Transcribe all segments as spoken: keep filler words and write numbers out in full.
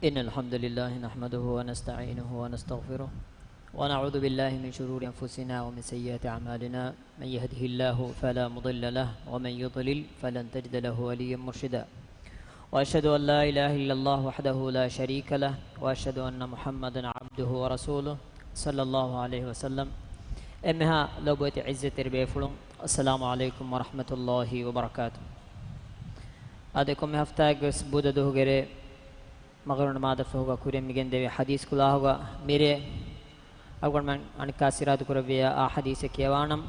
إن الحمد لله نحمده ونستعينه ونستغفره، ونعوذ بالله من شرور أنفسنا ومن سيئات أعمالنا. من يهده الله فلا مضل له، ومن يضلل فلن تجد له وليا مرشدا. وأشهد أن لا إله إلا الله وحده لا شريك له، وأشهد أن محمدا عبده ورسوله، صلى الله عليه وسلم. އެންމެހާ ލޮބުވެތި ޢިއްޒަތްތެރި ބޭފުޅުން، السلام عليكم ورحمة الله وبركاته. އާދެ، ކޮންމެ ހަފްތާއެއްގެ ވެސް ބުދަ ދުވަހުގެ ރޭ މަޣްރިބު ނަމާދަށްފަހުގަ ކުރިއަށް މިގެންދެވޭ ޙަދީޘް ކުލާހުގަ މިރޭ އަޅުގަނޑުމެން އަނެއްކާ ސިރާދުކުރެއްވިޔާ އާ ޙަދީޘެއް ކިޔަވާނަން.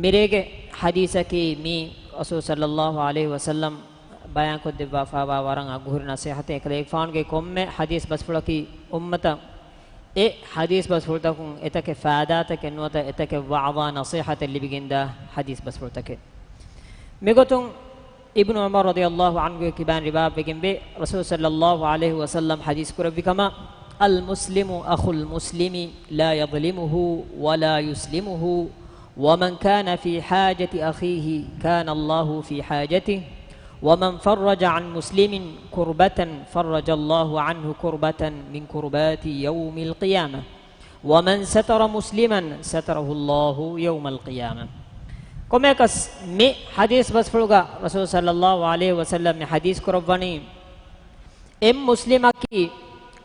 މިރޭގެ ޙަދީޘަކީ މީ ރަސޫލު ޞައްލައްލާހު ޢަލައިހި ވަސައްލަމް ބަޔާންކޮށްދެއްވާފާވާ ވަރަށް އަގުހުރި ނަޞޭޙަތެއް. އެކަލޭގެފާނުގެ ކޮންމެ ޙަދީޘް ބަސްފުޅަކީ އުއްމަތަށް އެ ޙަދީޘް ބަސްފުޅުތަކުން އެތަކެއް ފާއިދާތަކެއް ނުވަތަ އެތަކެއް ވަޢުޡާ ނަޞޭޙަތެއް ލިބިގެންދާ ޙަދީޘް ބަސްފުޅުތަކެއް. މިގޮތުން އިބްނު ޢުމަރު ރަޟިޔައްލާހު ޢަންހުގެ ކިބައިން ރިވާވެގެންވޭ، ރަސޫލު ޞައްލައްލާހު ޢަލައިހި ވަސައްލަމް ޙަދީޘް ކުރެއްވި ކަމަށް، المسلم أخو المسلم لا يظلمه ولا يسلمه، ومن كان في حاجة أخيه كان الله في حاجته، ومن فرج عن مسلم كربة فرج الله عنه كربة من كربات يوم القيامة، ومن ستر مسلما ستره الله يوم القيامة. ކޮންމެއަކަސް މި ޙަދީޘް ބަސްފުޅުގަ ރަސޫލު ޞައްލައްލާހު ޢަލައިހި ވަސައްލަމް މި ޙަދީޘް ކުރައްވަނީ، އެއް މުސްލިމަކީ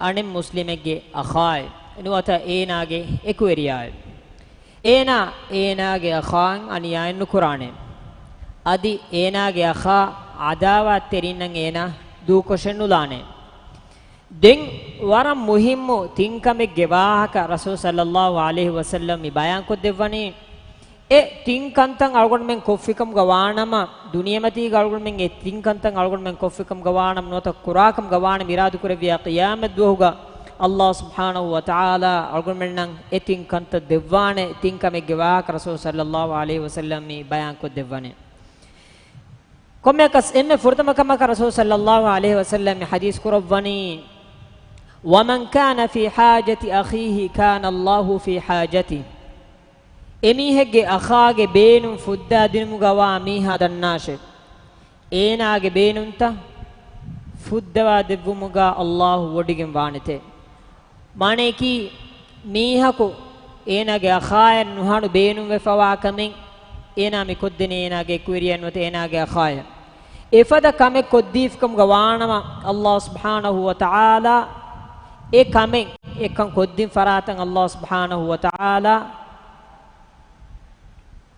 އަނެއް މުސްލިމެއްގެ އަޚާއެއް ނުވަތަ އޭނާގެ އެކުވެރިޔާއެއް. އޭނާ އޭނާގެ އަޚާއަށް އަނިޔާއެއް ނުކުރާނެ. އަދި އޭނާގެ އަޚާ ޢަދާވާތްތެރިންނަށް އޭނާ ދޫކޮށެއް ނުލާނެ. ދެން ވަރަށް މުހިއްމު ތިން ކަމެއްގެ ވާހަކަ ރަސޫލު ޞައްލައްލާހު ޢަލައިހި ވަސައްލަމް މި ބަޔާންކޮށްދެއްވަނީ، އެ ތިން ކަންތައް އަޅުގަނޑުމެން ކޮށްފިކަމުގަ ވާނަމަ، ދުނިޔެމަތީގަ އަޅުގަނޑުމެން އެ ތިން ކަންތައް އަޅުގަނޑުމެން ކޮށްފިކަމުގަ ވާނަމަ ނުވަތަ ކުރާކަމުގަ ވާނަމަ އިރާދަކުރެއްވިޔާ ޤިޔާމަތްދުވަހުގަ ﷲ ސުބްޙާނަހު ވަތަޢާލާ އަޅުގަނޑުމެންނަށް އެ ތިން ކަންތައް ދެއްވާނެ. ތިން ކަމެއްގެ ވާހަކަ ރަސޫލު ޞައްލައްލާހު ޢަލައިހި ވަސައްލަމް މި ބަޔާންކޮށްދެއްވަނީ. ކޮންމެއަކަސް އެންމެ ފުރަތަމަ ކަމަކަށް ރަސޫލު ޞައްލައްލާހު ޢަލައިހި ވަސައްލަމް މި ޙަދީޘް ކުރައްވަނީ، ومن كان في حاجة أخيه كان الله في حاجته. އެމީހެއްގެ އަޚާގެ ބޭނުން ފުއްދާ ދިނުމުގަ ވާ މީހާ ދަންނާށެ، އޭނާގެ ބޭނުންތައް ފުއްދަވާ ދެއްވުމުގަ ﷲ ވޮޑިގެން ވާނެތެ. މާނަޔަކީ، މީހަކު އޭނާގެ އަޚާއަށް ނުހަނު ބޭނުންވެފަވާ ކަމެއް އޭނާ މި ކޮށްދޭނީ އޭނާގެ އެކުވެރިޔާ ނުވަތަ އޭނާގެ އަޚާއަށް އެފަދަ ކަމެއް ކޮށްދީފިކަމުގަ ވާނަމަ، ﷲ ސުބްޙާނަހު ވަތަޢާލާ އެ ކަމެއް އެކަން ކޮށްދިން ފަރާތަށް ﷲ ސުބްޙާނަހު ވަތަޢާލާ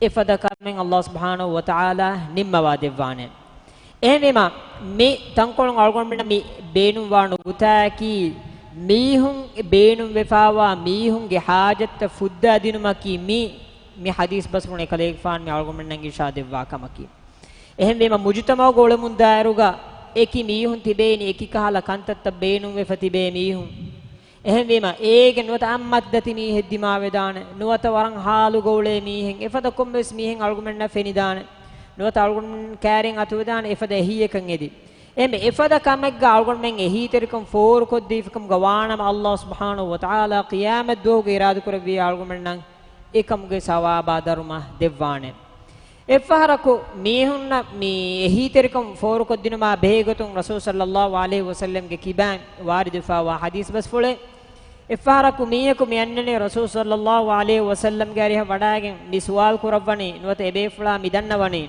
އެފަދަ ކަމެއް ﷲ ސުބްޙާނަހު ވަތަޢާލާ ނިންމަވާ ދެއްވާނެ. އެހެންވީމަ، މި ތަންކޮޅުން އަޅުގަނޑުމެންނަށް މި ބޭނުންވާ ނުކުތާއަކީ، މީހުން ބޭނުންވެފާވާ މީހުންގެ ޙާޖަތްތައް ފުއްދާ ދިނުމަކީ މި، މި ޙަދީޘް ބަސްފުޅުން އެކަލޭގެފާނު މި އަޅުގަނޑުމެންނަށް އިރުޝާދެއްވާ ކަމަކީ. އެހެންވީމަ، މުޖުތަމަޢުގަ އުޅެމުންދާއިރުގަ އެކި މީހުން ތިބޭނީ އެކި ކަހަލަ ކަންތައްތައް ބޭނުންވެފަ ތިބޭ މީހުން. އެހެންވީމަ، އޭގެ ނުވަތަ އަތްމަތި ދަތި މީހެއް ދިމާވެދާނެ، ނުވަތަ ވަރަށް ޙާލުގަ އުޅޭ މީހެއް، އެފަދަ ކޮންމެވެސް މީހެއް އަޅުގަނޑުމެންނަށް ފެނިދާނެ، ނުވަތަ އަޅުގަނޑުމެން ކައިރިން އަތުވެދާނެ އެފަދަ އެހީއެއްކަން އެދި. އެހެންވެ، އެފަދަ ކަމެއްގަ އަޅުގަނޑުމެން އެހީތެރިކަން ފޯރުކޮށްދީފިކަމުގަ ވާނަމަ، ﷲ ސުބްޙާނަހު ވަތަޢާލާ ޤިޔާމަތްދުވަހުގެ އިރާދަކުރެއްވިޔާ އަޅުގަނޑުމެންނަށް އެކަމުގެ ސަވާބާ ދަރުމަ ދެއްވާނެ. އެއްފަހަރަކު މީހުންނަށް މި އެހީތެރިކަން ފޯރުކޮށްދިނުމާ ބެހޭގޮތުން ރަސޫލު ޞައްލައްލާހު ޢަލައިހި ވަސައްލަމްގެ ކިބައިން ވާރިދުވެފާވާ ޙަދީޘް ބަސްފުޅެއް. އެއްފަހަރަކު މީހަކު މި އަންނަނީ ރަސޫލު ޞައްލައްލާހު ޢަލައިހި ވަސައްލަމްގެ އަރިހަށް ވަޑައިގެން މި ސުވާލު ކުރައްވަނީ، ނުވަތަ އެބޭފުޅާ މި ދަންނަވަނީ،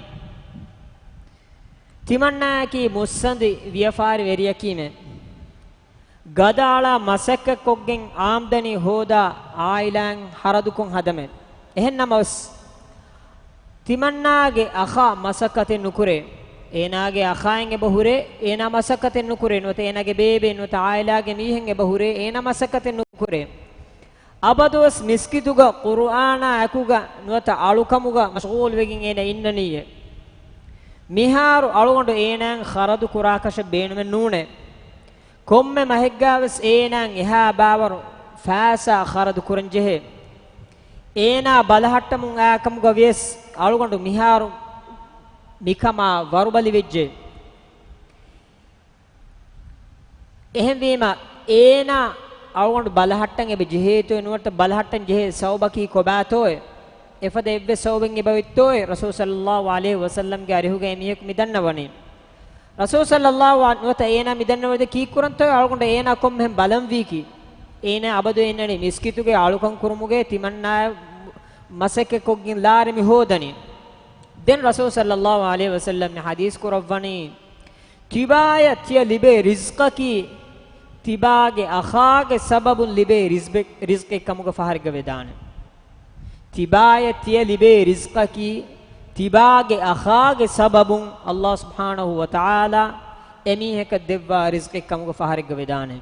ތިމަންނާއަކީ މުއްސަނދި ވިޔަފާރި ވެރިޔަކީމެ. ގަދައަޅާ މަސައްކަތްކޮށްގެން އާމްދަނީ ހޯދާ އާއިލާއިން ހަރަދުކޮށް ހަދަމެ. އެހެންނަމަވެސް، ތިމަންނާގެ އަޚާ މަސައްކަތެއް ނުކުރޭ. އޭނާގެ އަޚާއިން އެބަ ހުރޭ، އޭނާ މަސައްކަތެއް ނުކުރޭ. ނުވަތަ އޭނާގެ ބޭބެ، ނުވަތަ އާއިލާގެ މީހެއް އެބަ ހުރޭ، އޭނާ މަސައްކަތެއް ނުކުރޭ. އަބަދުވެސް މިސްކިތުގަ ޤުރުއާނާ އެކުގަ ނުވަތަ އަޅުކަމުގަ މަޝްޣޫލުވެގެން އޭނާ އިންނަނީއޭ. މިހާރު އަޅުގަނޑު އޭނާއަށް ޚަރަދު ކުރާކަށެއް ބޭނުމެއް ނޫނޭ. ކޮންމެ މަހެއްގާވެސް އޭނާއަށް އެހާ ބާވަރު ފައިސާ ޚަރަދު ކުރަންޖެހޭ. އޭނާ ބަލަހައްޓަމުން އާކަމުގަ ވިޔަސް އަޅުގަނޑު މިހާރު މިކަމާ ވަރުބަލިވެއްޖެ. އެހެންވީމަ، އޭނާ އަޅުގަނޑު ބަލަހައްޓަން އެބަ ޖެހޭތޯއޭ ނުވަތަ ބަލަހައްޓަން ޖެހޭ ސަބަބަކީ ކޮބާތޯއޭ؟ އެފަދަ އެއްވެސް ސަބަބެއް އެބައޮތްތޯއޭ؟ ރަސޫލު ޞައްލައްލާހު ޢަލައިހި ވަސައްލަމްގެ އަރިހުގައި މީހަކު މި ދަންނަވަނީ. ރަސޫލު ޞައްލައްލާހު ޢަލައިހި ވަސައްލަމަ އޭނާ މިދަންނަވަނީ ކީއްކުރަންތޯ އަޅުގަނޑު އޭނާ ކޮންމެހެން ބަލަންވީކީ. އޭނާ އަބަދު އެންނަނީ މިސްކިތުގެ އަޅުކަން ކުރުމުގެ ތިމަންނާ މަސައްކަތްކޮށްގެން ލާރި މި ހޯދަނީ. ދެން ރަސޫލު ޞައްލައްލާހު ޢަލައިހި ވަސައްލަމަ މި ޙަދީޘް ކުރައްވަނީ، ތިބާޔަށް ތިޔަ ލިބޭ ރިޒްޤަކީ، ތިބާގެ އަޚާގެ ސަބަބުން ލިބޭ ރިޒްބެ-، ރިޒްޤެއް ކަމުގަ ފަހަރެއްގަ ވެދާނެ. ތިބާޔަށް ތިޔަ ލިބޭ ރިޒްޤަކީ، ތިބާގެ އަޚާގެ ސަބަބުން އައްލާހު ސުބްޙާނަހު ވަތަޢާލާ އެމީހަކަށް ދެއްވާ ރިޒްޤެއް ކަމުގަ ފަހަރެއްގަ ވެދާނެ.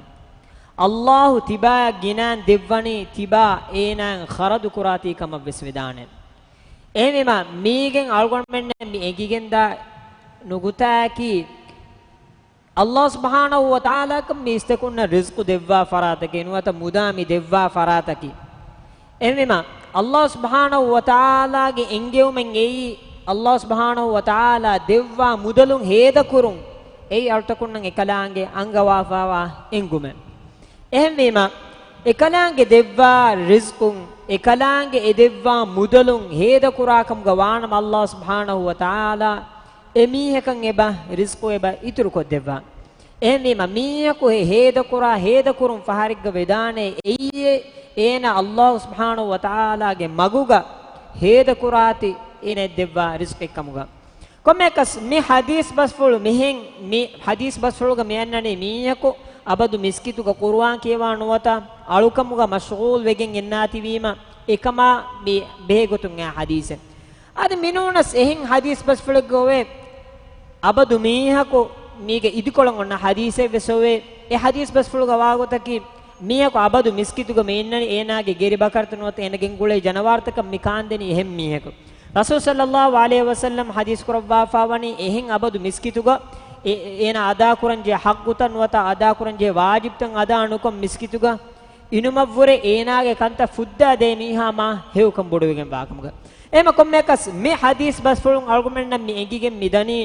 އައްލާހު ތިބާޔަށް ގިނައިން ދެއްވަނީ، ތިބާ އޭނާއިން ޚަރަދު ކުރާތީ ކަމަށް ވެސް ވެދާނެ. އެހެންވީމަ، މީގެން އަޅުގަނޑުމެންނަށް މި އެނގިގެންދާ ނުކުތާއަކީ، އައްލާހު ސުބްޙާނަހު ވަތަޢާލާ ކަން މީސްތަކުންނަށް ރިޒްޤު ދެއްވާ ފަރާތަކީ ނުވަތަ މުދާ މި ދެއްވާ ފަރާތަކީ. އެހެންވީމަ، އައްލާހު ސުބްޙާނަހު ވަތަޢާލާގެ އެންގެވުމެއް އެއީ، އައްލާހު ސުބްޙާނަހު ވަތަޢާލާ ދެއްވާ މުދަލުން ހޭދަކުރުން، އެއީ އަޅުތަކުންނަށް އެކަލާނގެ އަންގަވާފާވާ އެންގުމެއް. އެހެންވީމަ، އެކަލާނގެ ދެއްވާ ރިޒްޤުން، އެކަލާނގެ އެ ދެއްވާ މުދަލުން ހޭދަކުރާކަމުގަ ވާނަމަ، އައްލާހު ސުބްޙާނަހު ވަތަޢާލާ އެމީހަކަށް އެބަ ރިޒްޤު އެބަ އިތުރުކޮށްދެއްވާ. އެހެންވީމަ، މީހަކު އެ ހޭދަކުރާ ހޭދަކުރުން ފަހަރެއްގަ ވެދާނެ، އެއީ އޭނާ އައްލާހު ސުބްޙާނަހު ވަތަޢާލާގެ މަގުގަ ހޭދަކުރާތި އޭނަ ދެއްވާ ރިޒްޤެއް ކަމުގަ. ކޮންމެއަކަސް މި ޙަދީޘް ބަސްފުޅު މިހެން، މި ޙަދީޘް ބަސްފުޅުގަ މި އަންނަނީ މީހަކު އަބަދު މިސްކިތުގަ ޤުރުއާން ކިޔަވާ ނުވަތަ އަޅުކަމުގަ މަޝްޣޫލް ވެގެން އިންނާތީވީމަ އެކަމާ މި ބެހޭގޮތުން އައި ޙަދީޘެއް. އަދި މިނޫނަސް އެހެން ޙަދީޘް ބަސްފުޅެއްގަ އޮވޭ، އަބަދު މީހަކު މީގެ އިދިކޮޅަށް އޮންނަ ޙަދީޘެއް ވެސް އޮވޭ. އެ ޙަދީޘް ބަސްފުޅުގަ ވާގޮތަކީ، މީހަކު އަބަދު މިސްކިތުގަ މި އިންނަނީ، އޭނާގެ ގެރި ބަކަރުތައް ނުވަތަ އޭނަ ގެންގުޅޭ ޖަނަވާރުތަކަށް މި ކާންދެނީ އެހެން މީހަކު. ރަސޫލު ޞައްލައްލާހު ޢަލައިހި ވަސައްލަމަ ޙަދީޘް ކުރައްވާފާވަނީ، އެހެން އަބަދު މިސްކިތުގަ އެ-، އޭނާ އަދާކުރަންޖެހޭ ޙައްޤުތައް ނުވަތަ އަދާކުރަންޖެހޭ ވާޖިބްތައް އަދާ ނުކޮށް މިސްކިތުގަ އިނުމަށްވުރެ އޭނާގެ ކަންތައް ފުއްދާ ދޭ މީހާ މާ ހެޔޮކަން ބޮޑުވެގެން ވާކަމުގަ. އެހެމަ ކޮންމެއަކަސް މި ޙަދީޘް ބަސްފުޅުން އަޅުގަނޑުމެންނަށް މި އެނގިގެން މި ދަނީ،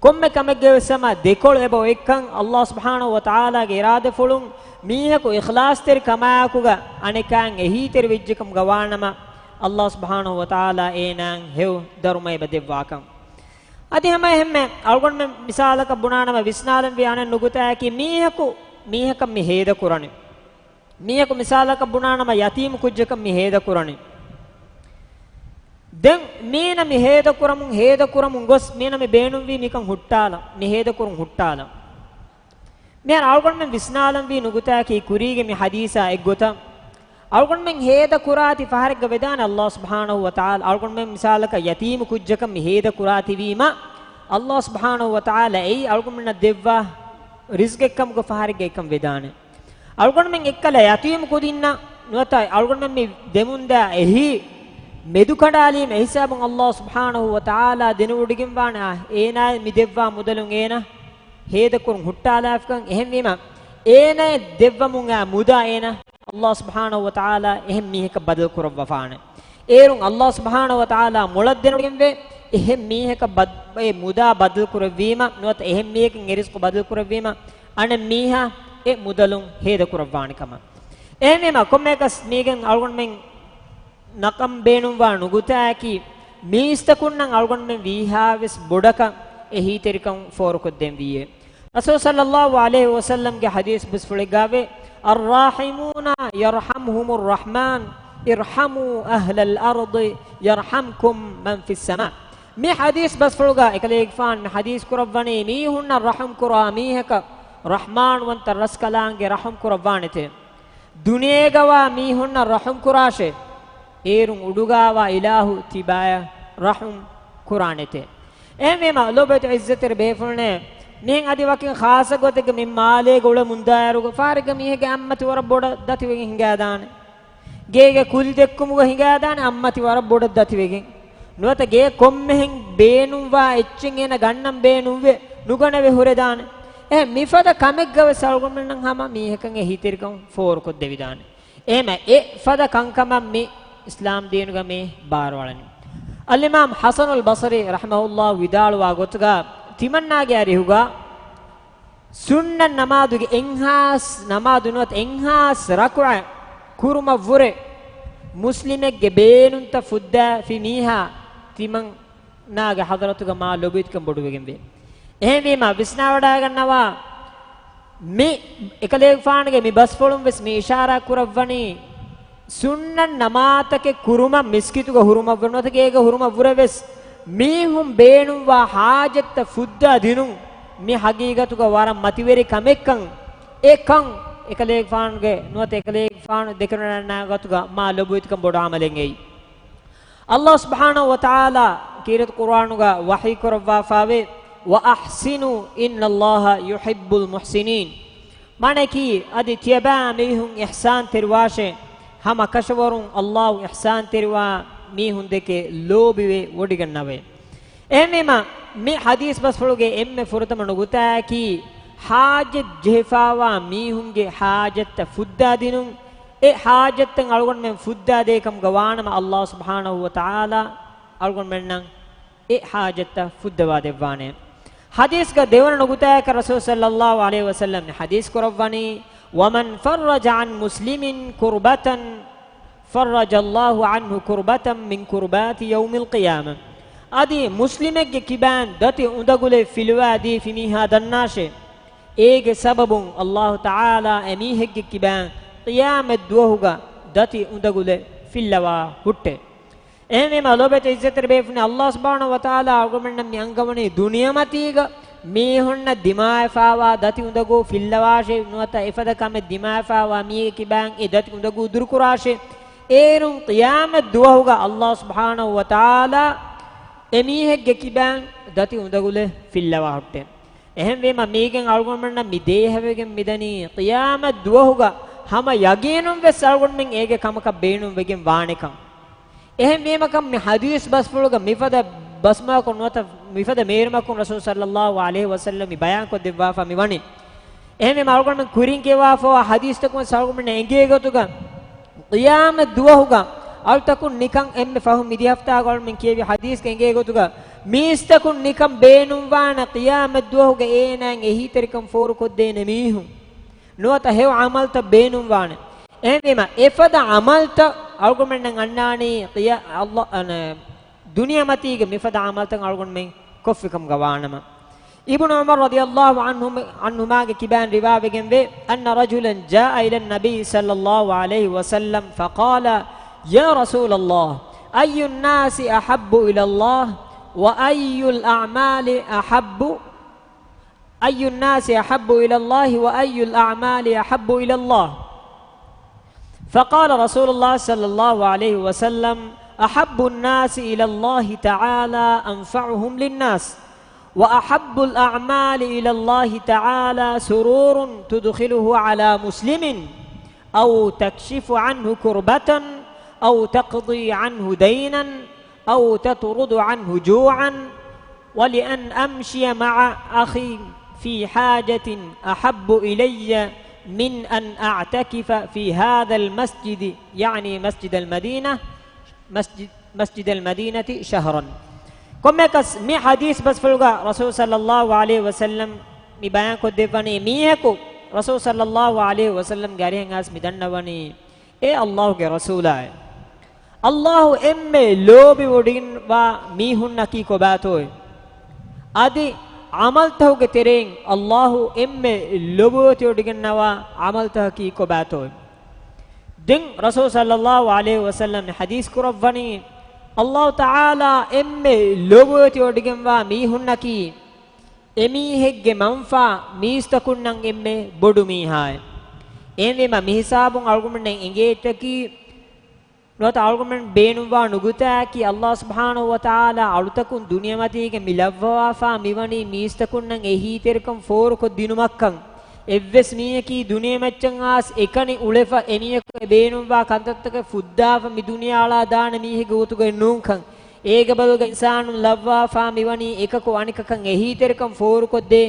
ކޮންމެ ކަމެއްގެ ވެސް ހަމަ ދެކޮޅު އެބަ އޮތްކަން އައްލާހު ސުބްޙާނަހު ވަތަޢާލާގެ އިރާދަފުޅުން މީހަކު އިޚްލާޞްތެރި ކަމާއެކުގަ އަނެކާއިން އެހީތެރި ވެއްޖެކަމުގަ ވާނަމަ، އައްލާހު ސުބްޙާނަހު ވަތަޢާލާ އޭނާއަށް ހެޔޮ ދަރުމަ އެބަ ދެއްވާކަން. އަދި ހަމަ އެހެންމެ އަޅުގަނޑުމެން މިސާލަކަށް ބުނާނަމަ ވިސްނާލަންވީ އަނެއް ނުކުތާއަކީ މީހަކު މީހަކަށް މި ހޭދަކުރަނީ. މީހަކު މިސާލަކަށް ބުނާނަމަ ޔަތީމު ކުއްޖަކަށް މި ހޭދަކުރަނީ. ދެން މީނަ މި ހޭދަކުރަމުން، ހޭދަކުރަމުން ގޮސް މީނަ މި ބޭނުންވީ މިކަން ހުއްޓާލަން، މި ހޭދަކުރުން ހުއްޓާލަން. މިހާރު އަޅުގަނޑުމެން ވިސްނާލަންވީ ނުކުތާއަކީ ކުރީގެ މި ޙަދީޘާ އެއްގޮތަށް. އަޅުގަނޑުމެން ހޭދަކުރާތި ފަހަރެއްގަ ވެދާނެ އައްލާހު ސުބްޙާނަހު ވަތަޢާލާ، އަޅުގަނޑުމެން މިސާލަކަށް ޔަތީމު ކުއްޖަކަށް މި ހޭދަކުރާތިވީމަ، އައްލާހު ސުބްޙާނަހު ވަތަޢާލާ އެއީ އަޅުގަނޑުމެންނަށް ދެއްވާ ރިޒްޤެއްކަމުގެ ފަހަރެއްގައިކަން ވެދާނެ. އަޅުގަނޑުމެން އެއްކަލަ ޔަތީމު ކުދިންނަށް ނުވަތަ އަޅުގަނޑުމެން މި ދެމުންދާ އެހީ މެދުކަނޑާލީމަ އެހިސާބުން އައްލާހު ސުބްޙާނަހު ވަތަޢާލާ ދެނެވޮޑިގެންވާނެ، އާ، އޭނާ މި ދެއްވާ މުދަލުން އޭނަ ހޭދަކުރުން ހުއްޓާލާފިކަން. އެހެންވީމަ، އޭނައަށް ދެއްވަމުން އާ މުދާ އޭނަ އައްލާހު ސުބްޙާނަހު ވަތަޢާލާ އެހެން މީހަކަށް ބަދަލު ކުރައްވަފާނެ. އޭރުން އައްލާހު ސުބްޙާނަހު ވަތަޢާލާ މޮޅަށް ދެނެވޮޑިގެންވޭ، އެހެން މީހަކަށް ބަދް-، އެ މުދާ ބަދަލު ކުރެއްވީމަ، ނުވަތަ އެހެން މީހަކަށް އެ ރިޒްޤު ބަދަލު ކުރެއްވީމަ، އަނެއް މީހާ އެ މުދަލުން ހޭދަކުރައްވާނެ ކަމަށް. އެހެންވީމަ، ކޮންމެއަކަސް މީގެން އަޅުގަނޑުމެން ނަކަން ބޭނުންވާ ނުކުތާއަކީ، މީސްތަކުންނަށް އަޅުގަނޑުމެން ވީހާވެސް ބޮޑަކަށް އެހީތެރިކަން ފޯރުކޮށްދޭން ވީއޭ. ރަސޫލު ޞައްލައްލާހު ޢަލައިހި ވަސައްލަމްގެ ޙަދީޘް ބަސްފުޅެއްގައިވޭ، الراحمون يرحمهم الرحمن ارحموا أهل الأرض يرحمكم من في السماء. މި ޙަދީޘް ބަސްފުޅުގަ އެކަލޭގެފާނު މި ޙަދީޘް ކުރައްވަނީ، މީހުންނަށް ރަޙުމް ކުރާ މީހަކަށް ރަޙްމާންވަންތަ ރަސްކަލާނގެ ރަޙުމް ކުރައްވާނެތޭ. ދުނިޔޭގަވާ މީހުންނަށް ރަޙުމް ކުރާށޭ، އޭރުން އުޑުގާވާ އިލާހު ތިބާޔަށް ރަޙުމް ކުރާނެތޭ. އެހެންވީމަ، ލޯބިވެތި ޢިއްޒަތްތެރި ބޭފުޅުންނޭ، މިހެން އަދި ވަކިން ޚާއްޞަ ގޮތެއްގެ މި މާލޭގަ އުޅެމުންދާއިރުގަ ފަހަރެއްގަ މީހެއްގެ އަތްމަތި ވަރަށް ބޮޑަށް ދަތިވެގެން ހިނގާދާނެ. ގޭގެ ކުލި ދެއްކުމުގަ ހިނގާދާނެ އަތްމަތި ވަރަށް ބޮޑަށް ދަތިވެގެން. ނުވަތަ ގޭ ކޮންމެހެން ބޭނުންވާ އެއްޗެއް އޭނަ ގަންނަން ބޭނުންވެ ނުގަނެވެ ހުރެދާނެ. އެ މިފަދަ ކަމެއްގަވެސް އަޅުގަނޑުމެންނަށް ހަމަ މީހަކަށް އެހީތެރިކަން ފޯރުކޮށްދެވިދާނެ. އެހެމަ އެ ފަދަ ކަންކަމަށް މި އިސްލާމް ދީނުގަ މި ބާރުއަޅަނީ. އަލްއިމާމް ޙަސަނުލް ބަޞްރީ ރަޙިމަހުﷲ ވިދާޅުވާ ގޮތުގަ، ތިމަންނާގެ އަރިހުގަ ސުންނަތް ނަމާދުގެ އެއްހާސް ނަމާދު ނުވަތަ އެއްހާސް ރަކުޢަތް ކުރުމަށްވުރެ މުސްލިމެއްގެ ބޭނުންތައް ފުއްދާފި މީހާ ތިމަން ނާގެ ޙަޟްރަތުގަ މާ ލޯބިވެތިކަން ބޮޑުވެގެންވޭ. އެހެންވީމަ، ވިސްނާވަޑައިގަންނަވާ، މި އެކަލޭގެފާނުގެ މި ބަސްފުޅުން ވެސް މި އިޝާރާތް ކުރައްވަނީ، ސުންނަތް ނަމާދުތަކެއް ކުރުމަށް މިސްކިތުގަ ހުރުމަށްވުރެ ނުވަތަ ގޭގަ ހުރުމަށްވުރެ ވެސް، މީހުން ބޭނުންވާ ޙާޖަތްތައް ފުއްދާ ދިނުން މި ޙަޤީޤަތުގަ ވަރަށް މަތިވެރި ކަމެއްކަން، އެކަން އެކަލޭގެފާނުގެ ނުވަތަ އެކަލޭގެފާނު ދެކެނުންނާ ގޮތުގަ މާ ލޯބިވެތިކަން ބޮޑު ޢަމަލެއް އެއީ. އައްލާހު ސުބްޙާނަހު ވަތަޢާލާ ކީރިތި ޤުރުއާނުގަ ވަޙީ ކުރައްވާފައިވޭ، "وأحسنوا إن الله يحب المحسنين." މާނައަކީ، އަދި ތިޔަބައިމީހުން އިޙްސާންތެރިވާށޭ، ހަމަ ކަށަވަރުން އައްލާހު އިޙްސާންތެރިވާ މީހުންދެކެ ލޯބިވެ ވޮޑިގަންނަވައޭ. އެހެންވީމަ، މި ޙަދީޘް ބަސްފުޅުގެ އެންމެ ފުރަތަމަ ނުކުތާއަކީ، ޙާޖަތް ޖެހިފައިވާ މީހުންގެ ޙާޖަތްތައް ފުއްދާދިނުން، އެ ޙާޖަތްތައް އަޅުގަނޑުމެން ފުއްދާދޭ ކަމުގަ ވާނަމަ، އައްލާހު ސުބްޙާނަހު ވަތަޢާލާ އަޅުގަނޑުމެންނަށް އެ ޙާޖަތްތައް ފުއްދަވާދެއްވާނެ. ޙަދީޘްގަ ދެވަނަ ނުކުތާއަކަށް ރަސޫލު ޞައްލައްލާހު ޢަލައިހި ވަސައްލަމް ޙަދީޘް ކުރައްވަނީ، "ومن فرج عن مسلم كربة فرج الله عنه كربة من كربات يوم القيامة." އަދި މުސްލިމެއްގެ ކިބައިން ދަތި އުނދަގުލެއް ފިލުވާދީފި މީހާ ދަންނާށޭ، އޭގެ ސަބަބުން އައްލާހު ތަޢާލާ އެމީހެއްގެ ކިބައިން ޤިޔާމަތް ދުވަހުގަ ދަތި އުނދަގުލެއް ފިއްލަވާ ހުއްޓޭ. އެހެންވީމަ، ލޯބިވެތި އިއްޒަތްތެރި ބޭފުޅުން، އައްލާހު ސުބްޙާނަހު ވަތަޢާލާ އަޅުގަނޑުމެންނަށް މި އަންގަވަނީ ދުނިޔެމަތީގަ މީހުންނަށް ދިމާވެފައިވާ ދަތި އުނދަގޫ ފިއްލަވާށޭ، ނުވަތަ އެފަދަ ކަމެއް ދިމާވެފައިވާ މީހެއްގެ ކިބައިން އެ ދަތި އުނދަގޫ ދުރުކުރާށޭ. އޭރުން ޤިޔާމަތް ދުވަހުގަ އައްލާހު ސުބްޙާނަހު ވަތަޢާލާ އެމީހެއްގެ ކިބައިން ދަތި އުނދަގުލެއް ފިއްލަވާ ހުއްޓޭ. އެހެންވީމަ، މީގެން އަޅުގަނޑުމެންނަށް މި ދޭހަވެގެން މިދަނީ، ޤިޔާމަތް ދުވަހުގަ ހަމަ ޔަގީނުން ވެސް އަޅުގަނޑުމެން އޭގެ ކަމަކަށް ބޭނުން ވެގެން ވާނެކަން. އެހެންވީމަކަން މި ޙަދީޘް ބަސްފުޅުގަ މިފަދަ ބަސްމައަކުން ނުވަތަ މިފަދަ މޭރުމަކުން ރަސޫލު ޞައްލައްލާހު ޢަލައިހި ވަސައްލަމް މި ބަޔާންކޮށްދެއްވާފަ މި ވަނީ. އެހެންވީމަ އަޅުގަނޑުމެން ކުރިން ކިޔަވާފައިވާ ޙަދީޘްތަކުން އަޅުގަނޑުމެންނަށް އެނގޭ ގޮތުގަ، ޤިޔާމަތް ދުވަހުގަ އަޅުތަކުން ނިކަން އެންމެ ފަހުން މި ދިހަ ހަފްތާގަ އަޅުމެން ކިޔެވި ޙަދީޘްގަ އެނގޭ ގޮތުގަ، މީސްތަކުން ނިކަން ބޭނުންވާނެ ޤިޔާމަތް ދުވަހުގަ އޭނާއަށް އެހީތެރިކަން ފޯރުކޮށްދޭނެ މީހުން، ނުވަތަ ހެޔޮ ޢަމަލްތައް ބޭނުންވާނެ. އެހެންވީމަ، އެފަދަ ޢަމަލްތައް އަޅުގަނޑުމެންނަށް އަންނާނީ ޤިޔާ-، އައްލާ-، އަނެ، ދުނިޔެމަތީގެ މިފަދަ ޢަމަލްތައް އަޅުގަނޑުމެން ކޮށްފިކަމުގަ ވާނަމަ. އިބްނު ޢުމަރު ރަޟިޔައްލާހު ޢަންހު-، ޢަންހުމާގެ ކިބައިން ރިވާވެގެންވޭ، أن رجلا جاء إلى النبي صلى الله عليه وسلم فقال، يا رسول الله، أي الناس أحب إلى الله؟ وأي الأعمال أحب؟ أي الناس أحب إلى الله؟ وأي الأعمال أحب إلى الله؟ فقال رسول الله صلى الله عليه وسلم، أحب الناس إلى الله تعالى أنفعهم للناس، وأحب الأعمال إلى الله تعالى سرور تدخله على مسلم، أو تكشف عنه كربة، أو تقضي عنه دينا، أو تطرد عنه جوعا، ولأن أمشي مع أخي في حاجة أحب إلي من أن أعتكف في هذا المسجد، يعني مسجد المدينة، مسجد، مسجد المدينة شهرا. ކޮންމެއަކަސް މި ޙަދީޘް ބަސްފުޅުގަ ރަސޫލު ޞައްލައްލާހު ޢަލައިހި ވަސައްލަމް މި ބަޔާންކޮށްދެއްވަނީ، މީހަކު ރަސޫލު ޞައްލައްލާހު ޢަލައިހި ވަސައްލަމްގެ އަރިހަށް އައިސް މި ދަންނަވަނީ، އޭ އައްލާހުގެ ރަސޫލާއޭ! އައްލާހު އެންމެ ލޯބިވޮޑިގެންވާ މީހުންނަކީ ކޮބާތޯއޭ؟ އަދި ޢަމަލްތަކުގެ ތެރެއިން އައްލާހު އެންމެ ލޮބުވެތިވޮޑިގަންނަވާ ޢަމަލްތަކަކީ ކޮބާތޯއޭ؟ ދެން ރަސޫލު ޞައްލައްލާހު ޢަލައިހި ވަސައްލަމް ޙަދީޘް ކުރައްވަނީ، އައްލާހު ތަޢާލާ އެންމެ ލޮބުވެތިވޮޑިގެންވާ މީހުންނަކީ، އެމީހެއްގެ މަންފާ މީސްތަކުންނަށް އެންމެ ބޮޑު މީހާއޭ. އެހެންވީމަ، މިހިސާބުން އަޅުގަނޑުމެންނަށް އެނގޭއްޗަކީ، ނުވަތަ އަޅުގަނޑުމެން ބޭނުންވާ ނުކުތާއަކީ، އައްލާހު ސުބްޙާނަހު ވަތަޢާލާ އަޅުތަކުން ދުނިޔެމަތީގަ މި ލައްވަވާފާ މިވަނީ މީސްތަކުންނަށް އެހީތެރިކަން ފޯރުކޮށްދިނުމަށްކަން. އެއްވެސް މީހަކީ ދުނިޔެމައްޗަށް އައިސް އެކަނި އުޅެފަ، އެމީހަކު އެ ބޭނުންވާ ކަންތައްތަކެއް ފުއްދާފަ މި ދުނިޔެއަޅާ ދާނެ މީހެއްގެ ގޮތުގައެއް ނޫންކަން. އޭގެ ބަދަލުގަ އިންސާނުން ލައްވާފާ މިވަނީ އެކަކު އަނެކަކަށް އެހީތެރިކަން ފޯރުކޮށްދޭ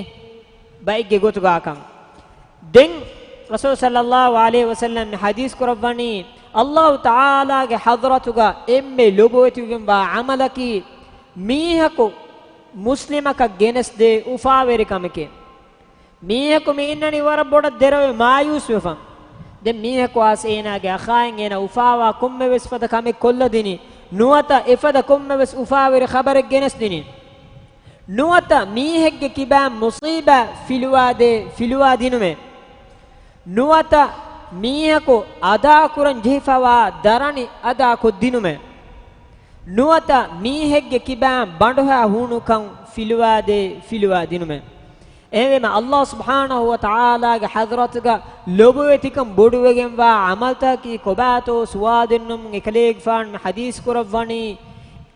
ބައެއްގެ ގޮތުގަކަން. ދެން ރަސޫލު ޞައްލައްލާހު ޢަލައިހި ވަސައްލަމް މި ޙަދީޘް ކުރައްވަނީ، އައްލާހު ތަޢާލާގެ ޙަޟްރަތުގަ އެންމެ ލޮބުވެތިވެގެންވާ ޢަމަލަކީ، މީހަކު މުސްލިމަކަށް ގެނެސްދޭ އުފާވެރިކަމެކޭ. މީހަކު މި އިންނަނީ ވަރަށް ބޮޑަށް ދެރަވެ މާޔޫސްވެފަ. ދެން މީހަކު އައިސް އޭނާގެ އަޚާއިން އޭނާ އުފާވާ ކޮންމެވެސް ފަދަ ކަމެއް ކޮށްލަދިނީ، ނުވަތަ އެފަދަ ކޮންމެވެސް އުފާވެރި ޚަބަރެއް ގެނެސްދިނީ. ނުވަތަ މީހެއްގެ ކިބާން މުޞީބާ ފިލުވާދޭ ފިލުވާދިނުމޭ. ނުވަތަ މީހަކު އަދާކުރަން ޖެހިފަވާ ދަރަނި އަދާކޮށްދިނުމޭ. ނުވަތަ މީހެއްގެ ކިބާން ބަނޑުހާ ހޫނުކަން ފިލުވާދޭ ފިލުވާދިނުމޭ. އެހެންވީމަ، ﷲ ސުބްޙާނަހޫ ވަތަޢާލާގެ ޙަޟްރަތުގަ ލޮބުވެތިކަން ބޮޑުވެގެންވާ ޢަމަލުތަކަކީ ކޮބާތޯ ސުވާލު ދެންނެވުމުން އެކަލޭގެފާނު މި ޙަދީޘް ކުރައްވަނީ،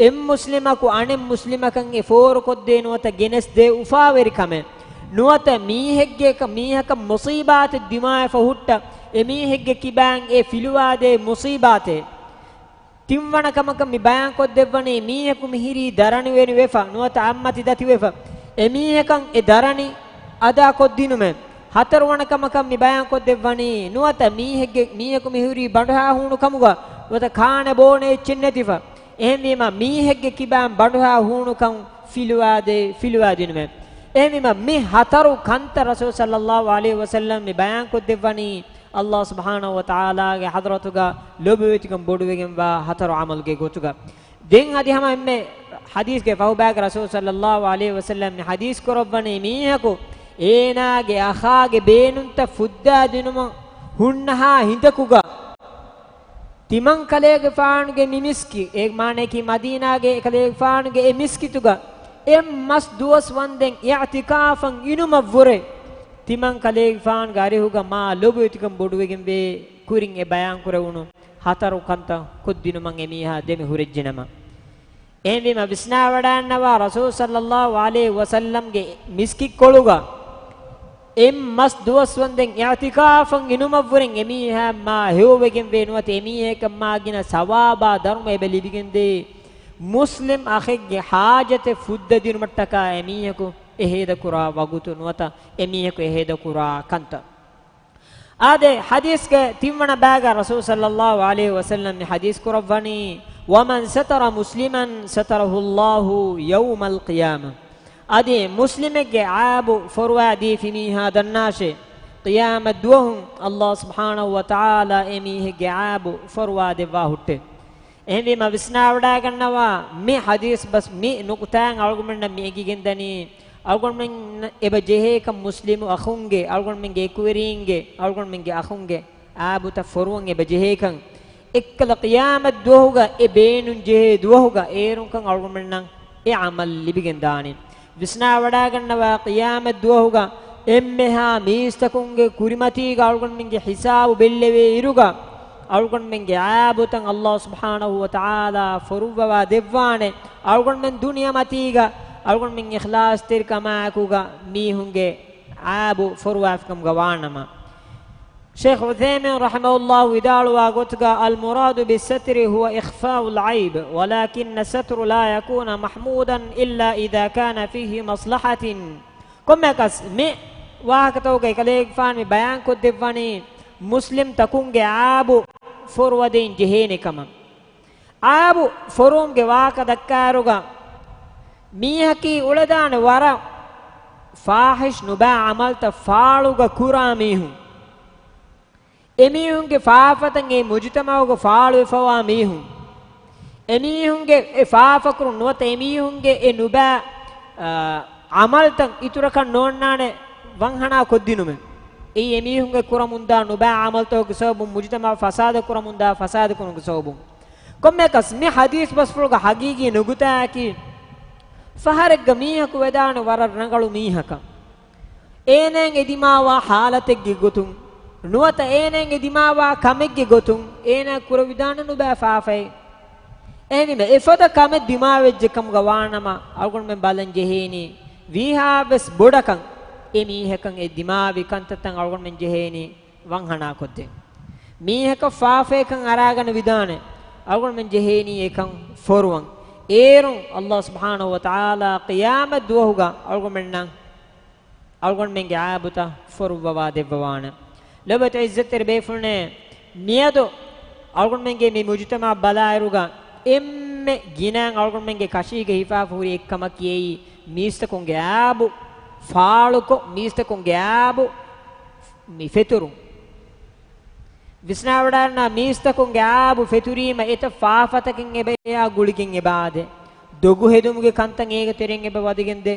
އެއްމުސްލިމަކު އަނެއްމުސްލިމަކަށް އެ ފޯރުކޮށްދޭ ނުވަތަ ގެނެސްދޭ އުފާވެރިކަމެއް. ނުވަތަ މީހެއްގެ، މީހަކަށް މުޞީބާތެއް ދިމާވެފަ ހުއްޓަ، އެމީހެއްގެ ކިބާން އެ ފިލުވާދޭ މުޞީބާތެއް. ތިންވަނަ ކަމަކަށް މި ބަޔާންކޮށްދެއްވަނީ، މީހަކު މިހިރީ ދަރަނިވެރިވެފަ ނުވަތަ އަތްމަތި ދަތިވެފަ، އެމީހަކަށް އެ ދަރަނި އަދާކޮށްދިނުމެއް. ހަތަރުވަނަ ކަމަކަށް މި ބަޔާންކޮށްދެއްވަނީ، ނުވަތަ މީހެއްގެ، މީހަކު މިހުރީ ބަނޑުހާ ހޫނު ކަމުގަ ނުވަތަ ކާނެ ބޯނެ އެއްޗެއް ނެތިފަ. އެހެންވީމަ، މީހެއްގެ ކިބާން ބަނޑުހާ ހޫނުކަން ފިލުވާދޭ ފިލުވާދިނުމެއް. އެހެންވީމަ، މި ހަތަރު ކަންތައް ރަސޫލު ޞައްލައްލާހު ޢަލައިހި ވަސައްލަމް މި ބަޔާންކޮށްދެއްވަނީ، ﷲ ސުބްޙާނަހޫ ވަތަޢާލާގެ ޙަޟްރަތުގަ ލޮބުވެތިކަން ބޮޑުވެގެންވާ ހަތަރު ޢަމަލުގެ ގޮތުގަ. ދެން އަދި ހަމަ އެންމެ ޙަދީޘްގެ ފަހުބައިގަ ރަސޫލު ޞައްލައްލާހު ޢަލައިހި ވަސައްލަމް މި ޙަދީޘް ކުރައްވަނީ، މީހަކު އޭނާގެ އަޚާގެ ބޭނުންތައް ފުއްދާދިނުމަށް ހުންނަހާ ހިނދަކުގަ، ތިމަން ކަލޭގެފާނުގެ މި މިސްކި، އެ މާނައަކީ މަދީނާގެ އެކަލޭގެފާނުގެ އެ މިސްކިތުގަ އެއް މަސް ދުވަސް ވަންދެން އިޢްތިކާފަށް އިނުމަށްވުރެ، ތިމަން ކަލޭގެފާނުގެ އަރިހުގަ މާ ލޮބުވެތިކަން ބޮޑުވެގެންވޭ. ކުރިން އެ ބަޔާންކުރެވުނު ހަތަރު ކަންތައް ކޮށްދިނުމަށް އެމީހާ ދެމި ހުރެއްޖެނަމަ. އެހެންވީމަ، ވިސްނާވަޑައިންނަވާ ރަސޫލު ޞައްލައްލާހު ޢަލައިހި ވަސައްލަމްގެ މިސްކިތްކޮޅުގަ އެއް މަސް ދުވަސް ވަންދެން އިޢްތިކާފަށް އިނުމަށްވުރެން އެމީހާ މާ ހެޔޮވެގެންވޭ ނުވަތަ އެމީހަކަށް މާ ގިނަ ސަވާބާ ދަރުމަ އެބަ ލިބިގެންދޭ. މުސްލިމް އަޚެއްގެ ޙާޖަތެއް ފުއްދަދިނުމަށްޓަކާ އެމީހަކު އެހޭދަކުރާ ވަގުތު ނުވަތަ އެމީހަކު އެހޭދަކުރާ ކަންތައް. އާދެ، ޙަދީޘްގެ ތިންވަނަ ބައިގަ ރަސޫލު ޞައްލައްލާހު ޢަލައިހި ވަސައްލަމް މި ޙަދީޘް ކުރައްވަނީ، وَمَنْ سَتَرَ مُسْلِمًا سَتَرَهُ اللَّهُ يَوْمَ الْقِيَامَةِ. އަދި މުސްލިމެއްގެ ޢައިބު ފޮރުވާ ދީފި މީހާ ދަންނާށޭ، ޤިޔާމަތް ދުވަހު ﷲ ސުބްޙާނަހޫ ވަތަޢާލާ އެ މީހެއްގެ ޢައިބު ފޮރުވާ ދެއްވާ ހުއްޓޭ. އެހެންވީމަ، ވިސްނާވަޑައިގަންނަވާ މި ޙަދީޘް ބަސް މި ނުކުތާއިން އަޅުގަނޑުމެންނަށް މި އެނގިގެންދަނީ، އަޅުގަނޑުމެން އެބަ ޖެހޭކަން މުސްލިމު އަޚުންގެ، އަޅުގަނޑުމެންގެ އެކުވެރީންގެ، އަޅުގަނޑުމެންގެ އަޚުންގެ އާބުތައް ފޮރުވަން އެބަ ޖެހޭކަން. އެއްކަލަ ޤިޔާމަތް ދުވަހުގަ އެ ބޭނުން ޖެހޭ ދުވަހުގަ އޭރުންކަން އަޅުގަނޑުމެންނަށް އެ ޢަމަލު ލިބިގެން ދާނީ. ވިސްނާވަޑައިގަންނަވާ ޤިޔާމަތް ދުވަހުގަ އެންމެހާ މީސްތަކުންގެ ކުރިމަތީގަ އަޅުގަނޑުމެންގެ ޙިސާބު ބެއްލެވޭ އިރުގަ، އަޅުގަނޑުމެންގެ ޢައިބުތައް ﷲ ސުބްޙާނަހޫ ވަތަޢާލާ ފޮރުއްވަވާ ދެއްވާނެ. އަޅުގަނޑުމެން ދުނިޔެމަތީގަ އަޅުގަނޑުމެން އިޚްލާޞްތެރިކަމާއެކުގަ މީހުންގެ ޢައިބު ފޮރުވާފިކަމުގަ ވާނަމަ. ޝޭޚް ޢުޘައިމީން ރަޙިމަހުﷲ ވިދާޅުވާ ގޮތުގަ، الْمُرَادُ بِالسَّتْرِ هُوَ إِخْفَاءُ الْعَيْبِ، وَلَكِنَّ السَّتْرَ لَا يَكُونُ مَحْمُودًا إِلَّا إِذَا كَانَ فِيهِ مَصْلَحَةٌ. ކޮންމެއަކަސް މި ވާހަކަތަކުގައި ކަލޭގެފާނު މި ބަޔާންކޮށްދެއްވަނީ، މުސްލިމް ތަކުންގެ ޢައިބު ފޮރުވަދޭން ޖެހޭނެ ކަމަށް. ޢައިބު ފޮރުވުމުގެ ވާހަކަ ދައްކާއިރުގަ، މީހަކީ އުޅެދާނެ ވަރަށް ފާޙިޝް ނުބައި ޢަމަލުތައް ފާޅުގަ ކުރާ މީހުން. އެމީހުންގެ ފާފަތައް އެ މުޖުތަމަޢުގަ ފާޅުވެފަވާ މީހުން. އެމީހުންގެ އެ ފާފަކުރުން ނުވަތަ އެމީހުންގެ އެ ނުބައި، އާ، ޢަމަލުތައް އިތުރަކަށް ނޯންނާނެ ވަންހަނާ ކޮށްދިނުމެއް. އެއީ އެމީހުންގެ ކުރަމުންދާ ނުބައި ޢަމަލުތަކުގެ ސަބަބުން މުޖުތަމަޢު ފަސާދަ ކުރަމުންދާ ފަސާދަ ކުރުމުގެ ސަބަބުން. ކޮންމެއަކަސް މި ޙަދީޘް ބަސްފުޅުގެ ޙަޤީޤީ ނުކުތާއަކީ، ފަހަރެއްގަ މީހަކު ވެދާނެ ވަރަށް ރަނގަޅު މީހަކަށް. އޭނާއަށް އެ ދިމާވާ ޙާލަތެއްގެ ގޮތުން، ނުވަތަ އޭނާއަށް އެ ދިމާވާ ކަމެއްގެ ގޮތުން، އޭނާ ކުރެވިދާނެ ނުބައި ފާފައެއް. އެހެންވީމަ، އެފަދަ ކަމެއް ދިމާވެއްޖެ ކަމުގަ ވާނަމަ، އަޅުގަނޑުމެން ބަލަން ޖެހޭނީ، ވީހާވެސް ބޮޑަކަން އެ މީހަކަށް އެ ދިމާވި ކަންތައްތައް އަޅުގަނޑުމެން ޖެހޭނީ ވަންހަނާކޮށްދޭން. މީހަކަށް ފާފައެއްކަން އަރާގަނެވިދާނެ، އަޅުގަނޑުމެން ޖެހޭނީ އެކަން ފޮރުވަން. އޭރުން ﷲ ސުބްޙާނަހޫ ވަތަޢާލާ ޤިޔާމަތް ދުވަހުގަ އަޅުގަނޑުމެންނަށް އަޅުގަނޑުމެންގެ ޢައިބުތައް ފޮރުއްވަވާ ދެއްވަވާނެ. ލޮބުވެތި ޢިއްޒަތްތެރި ބޭފުޅުންނޭ، މިއަދު އަޅުގަނޑުމެންގެ މި މުޖުތަމަޢަށް ބަލާއިރުގަ އެންމެ ގިނައިން އަޅުގަނޑުމެންގެ ކަށީގަ ހިފާފަ ހުރި އެއްކަމަކީ އެއީ މީސްތަކުންގެ ޢައިބު ފާޅުކޮށް، މީސްތަކުންގެ ޢައިބު މި ފެތުރުން. ވިސްނާވަޑައިންނަ މީސްތަކުންގެ ޢައިބު ފެތުރީމަ އެތައް ފާފަތަކެއް އެބަ އެއާ ގުޅިގެން އެބަ އާދޭ. ދޮގު ހެދުމުގެ ކަންތައް އޭގެ ތެރެއިން އެބަ ވަދެގެންދޭ.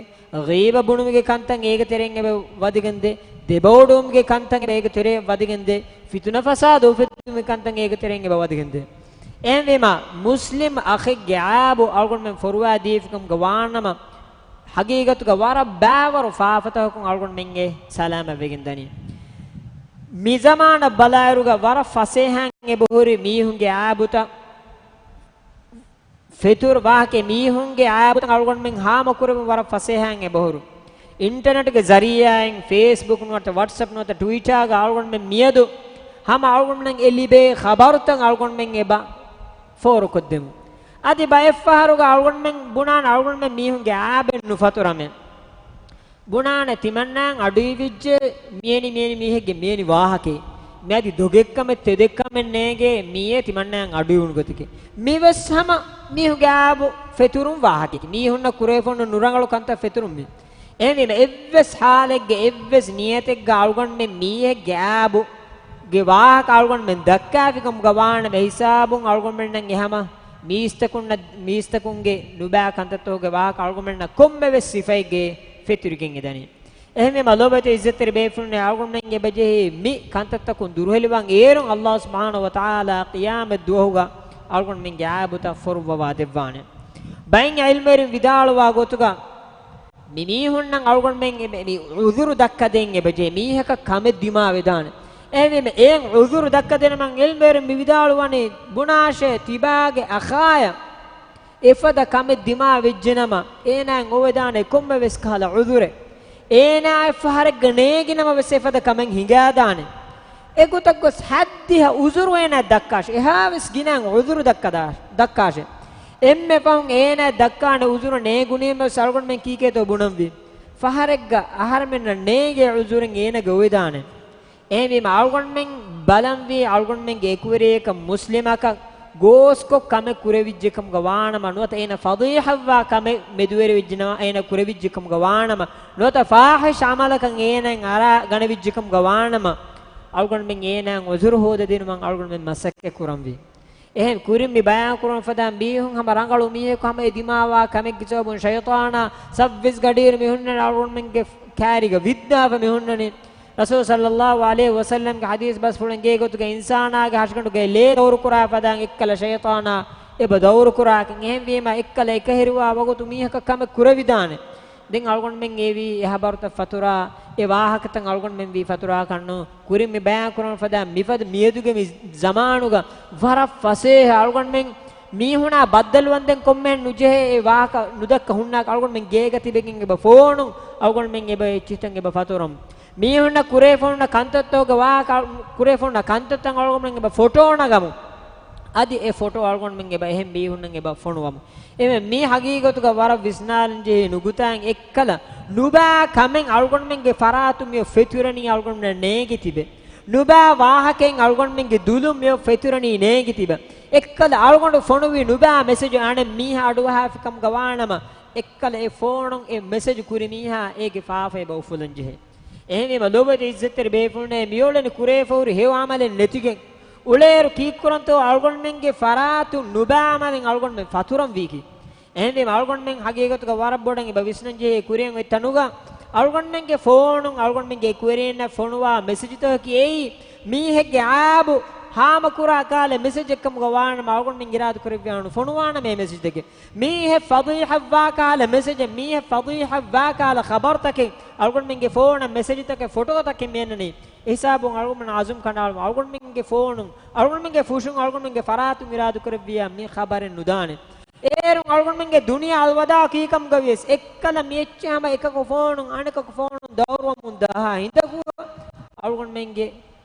ޣީބަ ބުނުމުގެ ކަންތައް އޭގެ ތެރެއިން އެބަ ވަދެގެންދޭ. ދެބައޮޑުވުމުގެ ކަންތައް އެބަ އޭގެ ތެރެއަށް ވަދެގެންދޭ. ފިތުނަ ފަސާދަ އުފެދުމުގެ ކަންތައް އޭގެ ތެރެއިން އެބަ ވަދެގެންދޭ. އެހެންވީމަ، މުސްލިމް އަޚެއްގެ އާބު އަޅުގަނޑުމެން ފޮރުވާ ދީފިކަމުގަ ވާނަމަ، ހަގީގަތުގަ ވަރަށް ބާވަރު ފާފަތަކަކުން އަޅުގަނޑުމެން އެ ސަލާމަތްވެގެން ދަނީ. މި ޒަމާނަށް ބަލާއިރުގަ ވަރަށް ފަސޭހައިން އެބަހުރި މީހުންގެ އާބުތައް ފެތުރު ވާހަކަ މީހުންގެ އާބުތައް އަޅުގަނޑުމެން ހާމަކުރެވުން ވަރަށް ފަސޭހައިން އެބަހުރު. އިންޓަނެޓްގެ ޒަރީއާއިން ފޭސްބުކް ނުވަތަ ވަޓްސްއެޕް ނުވަތަ ޓްވިޓާގަ އަޅުގަނޑުމެން މިއަދު ހަމަ އަޅުގަނޑުމެން އެ ލިބޭ ޚަބަރުތައް އަޅުގަނޑުމެން އެބަ ފޯރުކޮށްދެމުން. އަދި ބައެއްފަހަރުގަ އަޅުގަނޑުމެން ބުނާނެ އަޅުގަނޑުމެން މީހުންގެ އާބެއް ނުފަތުރަމޭ. ބުނާނެ ތިމަންނާއަށް އަޑުއިވިއްޖެ މިއެނި މިއެނި މީހެއްގެ މިއެނި ވާހަކައެއް. މިއަދި ދޮގެއްކަމެއް ތެދެއްކަމެއް ނޭނގޭ މިއޭ ތިމަންނާއަށް އަޑުއިވުނު ގޮތެކޭ. މިވެސް ހަމަ މީހުންގެ އާބު ފެތުރުން ވާހަކައެކޭ. މީހުންނަށް ކުރެވިފަ އޮންނަ ނުރަނގަޅު ކަންތައް ފެތުރުން މި. އެހެންވީމަ އެއްވެސް ހާލެއްގަ އެއްވެސް ނިޔަތެއްގަ އަޅުގަނޑުމެން މީހެއްގެ އާބު ގެ ވާހަކަ އަޅުގަނޑުމެން ދައްކާފިކަމުގަ ވާނަމަ ހިސާބުން އަޅުގަނޑުމެންނަށް އެ ހަމަ މީސްތަކުންނަށް، މީސްތަކުންގެ ނުބާ ކަންތައްތަކުގެ ވާހަކަ އަޅުގަނޑުމެންނަށް ކޮންމެވެސް ސިފައެއްގެ ފެތުރިގެން އެދަނީ. އެހެންވީމަ ލޯބިވެތި އިއްޒަތްތެރި ބޭފުޅުންނޭ އަޅުގަނޑުމެން އެބަޖެހޭ މި ކަންތައްތަކުން ދުރުހެލިވާން އޭރުން ﷲ ސުބްޙާނަހޫ ވަތަޢާލާ ޤިޔާމަތް ދުވަހުގަ އަޅުގަނޑުމެންގެ އާބުތައް ފޮރުއްވަވާ ދެއްވާނެ. ބައެއް ޢިލްމުވެރިން ވިދާޅުވާ ގޮތުގަ މި މީހުންނަށް އަޅުގަނޑުމެން އެ މި، މި ޢުޛުރު ދައްކަދޭން އެބަޖެހޭ މީހަކަށް ކަމެއް ދިމާވެދާނެ. އެހެންވީމަ އެ ޢުޛުރު ދައްކަދޭނަމަ ޢިލްމުވެރިން މި ވިދާޅުވަނީ ބުނާށޭ ތިބާގެ އަޚާޔަށް އެފަދަ ކަމެއް ދިމާވެއްޖެނަމަ އޭނާއަށް އޮވެދާނެ ކޮންމެވެސް ކަހަލަ ޢުޛުރެއް. އޭނާއަށް ފަހަރެއްގަ ނޭނގިނަމަވެސް އެފަދަ ކަމެއް ހިނގާދާނެ. އެގޮތަށް ގޮސް ހައްދިހަ ޢުޛުރު އޭނާއަށް ދައްކާށޭ. އެހާވެސް ގިނައިން ޢުޛުރު ދައްކަދާ، ދައްކާށޭ. އެންމެ ފަހުން އޭނާއަށް ދައްކާނެ ޢުޛުރު ނޭނގުނީމަވެސް އަޅުގަނޑުމެން ކީކޭތޯ ބުނަންވީ. ފަހަރެއްގަ އަހަރެމެންނަށް ނޭނގޭ ޢުޛުރެއް އޭނާގެ އޮވެދާނެ. އެހެންވީމަ އަޅުގަނޑުމެން ބަލަންވީ އަޅުގަނޑުމެންގެ އެކުވެރިޔަކަށް މުސްލިމަކަށް ގޯސްކޮށް ކަމެއް ކުރެވިއްޖެކަމުގަ ވާނަމަ، ނުވަތަ އޭނަ ފަޟީޙަތްވާ ކަމެއް މެދުވެރިވެއްޖެނަމަ، އޭނަ ކުރެވިއްޖެކަމުގަ ވާނަމަ، ނުވަތަ ފާޙިޝް ޢަމަލަކަށް އޭނައަށް އަރާ ގަނެވިއްޖެކަމުގަ ވާނަމަ، އަޅުގަނޑުމެން އޭނާއަށް ޢުޛުރު ހޯދަދިނުމަށް އަޅުގަނޑުމެން މަސައްކަތް ކުރަންވީ. އެހެން ކުރިން މި ބަޔާން ކުރަން ފަދަ މީހުން ހަމަ ރަނގަޅު މީހަކު ހަމަ އެ ދިމާވާ ކަމެއްގެ ސަބަބުން ޝައިޠާނާ ސައްވީސް ގަޑިއިރު މި ހުންނަނީ އަޅުގަނޑުމެންގެ ކާރީގަ ވިއްދާފަ މި ހުންނަނީ. ރަސޫލު ޞައްލައްލާހު ޢަލައިހި ވަސައްލަމްގެ ޙަދީޘް ބަސްފުޅުން ގޭގޮތުގަ އިންސާނާގެ ހަށިގަނޑުގައި ލޭ ދައުރުކުރާ ފަދައިން އެއްކަލަ ޝައިޠާނާ އެބަ ދައުރުކުރާކަން. އެހެންވީމަ އެއްކަލަ އެކަހެރިވާ ވަގުތު މީހަކަށް ކަމެއް ކުރެވިދާނެ. ދެން އަޅުގަނޑުމެން އެވީ އެ ހަބަރުތައް ފަތުރާ، އެ ވާހަކަތައް އަޅުގަނޑުމެން ވީ ފަތުރާކަށްނު. ކުރިން މި ބަޔާން ކުރަން ފަދަ މިފަދަ މިއަދުގެ މި ޒަމާނުގަ ވަރަށް ފަސޭހަ އަޅުގަނޑުމެން މީހުނާ ބައްދަލުވަންދެން ކޮންމެހެން ނުޖެހޭ އެ ވާހަކަ ނުދައްކަ ހުންނާކަށް އަޅުގަނޑުމެން ގޭގަ ތިބެގެން އެބަ ފޯނުން އަޅުގަނޑުމެން އެބަ އެއްޗިހިތައް އެބަ ފަތުރަމު. މީހުންނަށް ކުރެވިފަ އޮންނަ ކަންތައްތަކުގެ ވާހަކަ، ކުރެވިފަ އޮންނަ ކަންތައްތައް އަޅުގަނޑުމެން އެބަ ފޮޓޯ ނަގަމު. އަދި އެ ފޮޓޯ އަޅުގަނޑުމެން އެބަ އެހެން މީހުންނަށް އެބަ ފޮނުވަމު. އެމެ މި ހަގީގަތުގަ ވަރަށް ވިސްނާލަން ޖެހޭ ނުކުތާއިން އެއްކަލަ ނުބާ ކަމެއް އަޅުގަނޑުމެންގެ ފަރާތުން މިއޮށް ފެތުރަނީ އަޅުގަނޑުމެންނަށް ނޭނގި ތިބެ. ނުބާ ވާހަކައެއް އަޅުގަނޑުމެންގެ ދުލުން މިއޮށް ފެތުރަނީ ނޭނގި ތިބެ. އެއްކަލަ އަޅުގަނޑު ފޮނުވި ނުބާ މެސެޖު އަނެއް މީހާ އަޑުއަހާފި ކަމުގަ ވާނަމަ، އެއްކަލަ އެ ފޯނުން އެ މެސެޖު ކުރި މީހާ އޭގެ ފާފަ އެބަ އުފުލަން ޖެހޭ. އެހެންވީމަ ލޯބިވެތި އިއްޒަތްތެރި ބޭފުޅުންނޭ މިއުޅެނީ ކުރެވިފަ ހުރި ހެޔޮ އަމަލެއް ނެތިގެން. އުޅޭއިރު ކީއްކުރަންތޯ އަޅުގަނޑުމެންގެ ފަރާތުން ނުބާ އަމަލެއް އަޅުގަނޑުމެން ފަތުރަން ވީކީ. އެހެންވީމަ އަޅުގަނޑުމެން ހަގީގަތުގަ ވަރަށް ބޮޑަށް އެބަ ވިސްނަން ޖެހޭ ކުރިއަށް އޮތް ތަނުގަ އަޅުގަނޑުމެންގެ ފޯނުން އަޅުގަނޑުމެންގެ އެކުވެރިންނަށް ފޮނުވާ މެސެޖުތަކަކީ އެއީ މީހެއްގެ އާބު ހާމަކުރާ ކަހަލަ މެސެޖެއް ކަމުގަ ވާނަމަ އަޅުގަނޑުމެން އިރާދަ ކުރެއްވިޔާ ނުފޮނުވާނަމޭ މެސެޖްތަކެއް. މީހެއް ފަޟީޙަތްވާ ކަހަލަ މެސެޖެއް، މީހެއް ފަޟީޙަތްވާ ކަހަލަ ޚަބަރުތަކެއް އަޅުގަނޑުމެންގެ ފޯނަށް މެސެޖުތަކެއް ފޮޓޯތަކެއް މިއަންނަނީ. އެހިސާބުން އަޅުގަނޑުމެން އަޒުމް ކަނޑައަޅަމު. އަޅުގަނޑުމެންގެ ފޯނުން އަޅުގަނޑުމެންގެ ފުށުން އަޅުގަނޑުމެންގެ ފަރާތުން އިރާދަ ކުރެއްވިޔާ މި ޚަބަރެއް ނުދާނެ. އޭރުން އަޅުގަނޑުމެންގެ ދުނިޔެ އަލްވަދާޢު ކީކަމުގަ ވިޔަސް އެއްކަލަ މި އެއްޗެއް ހަމަ އެކަކު ފޯނުން އަނެކަކު ފޯނުން ދައުރުވަމުން ދާހާ ހިނދަކު އަޅުގަނޑުމެންގެ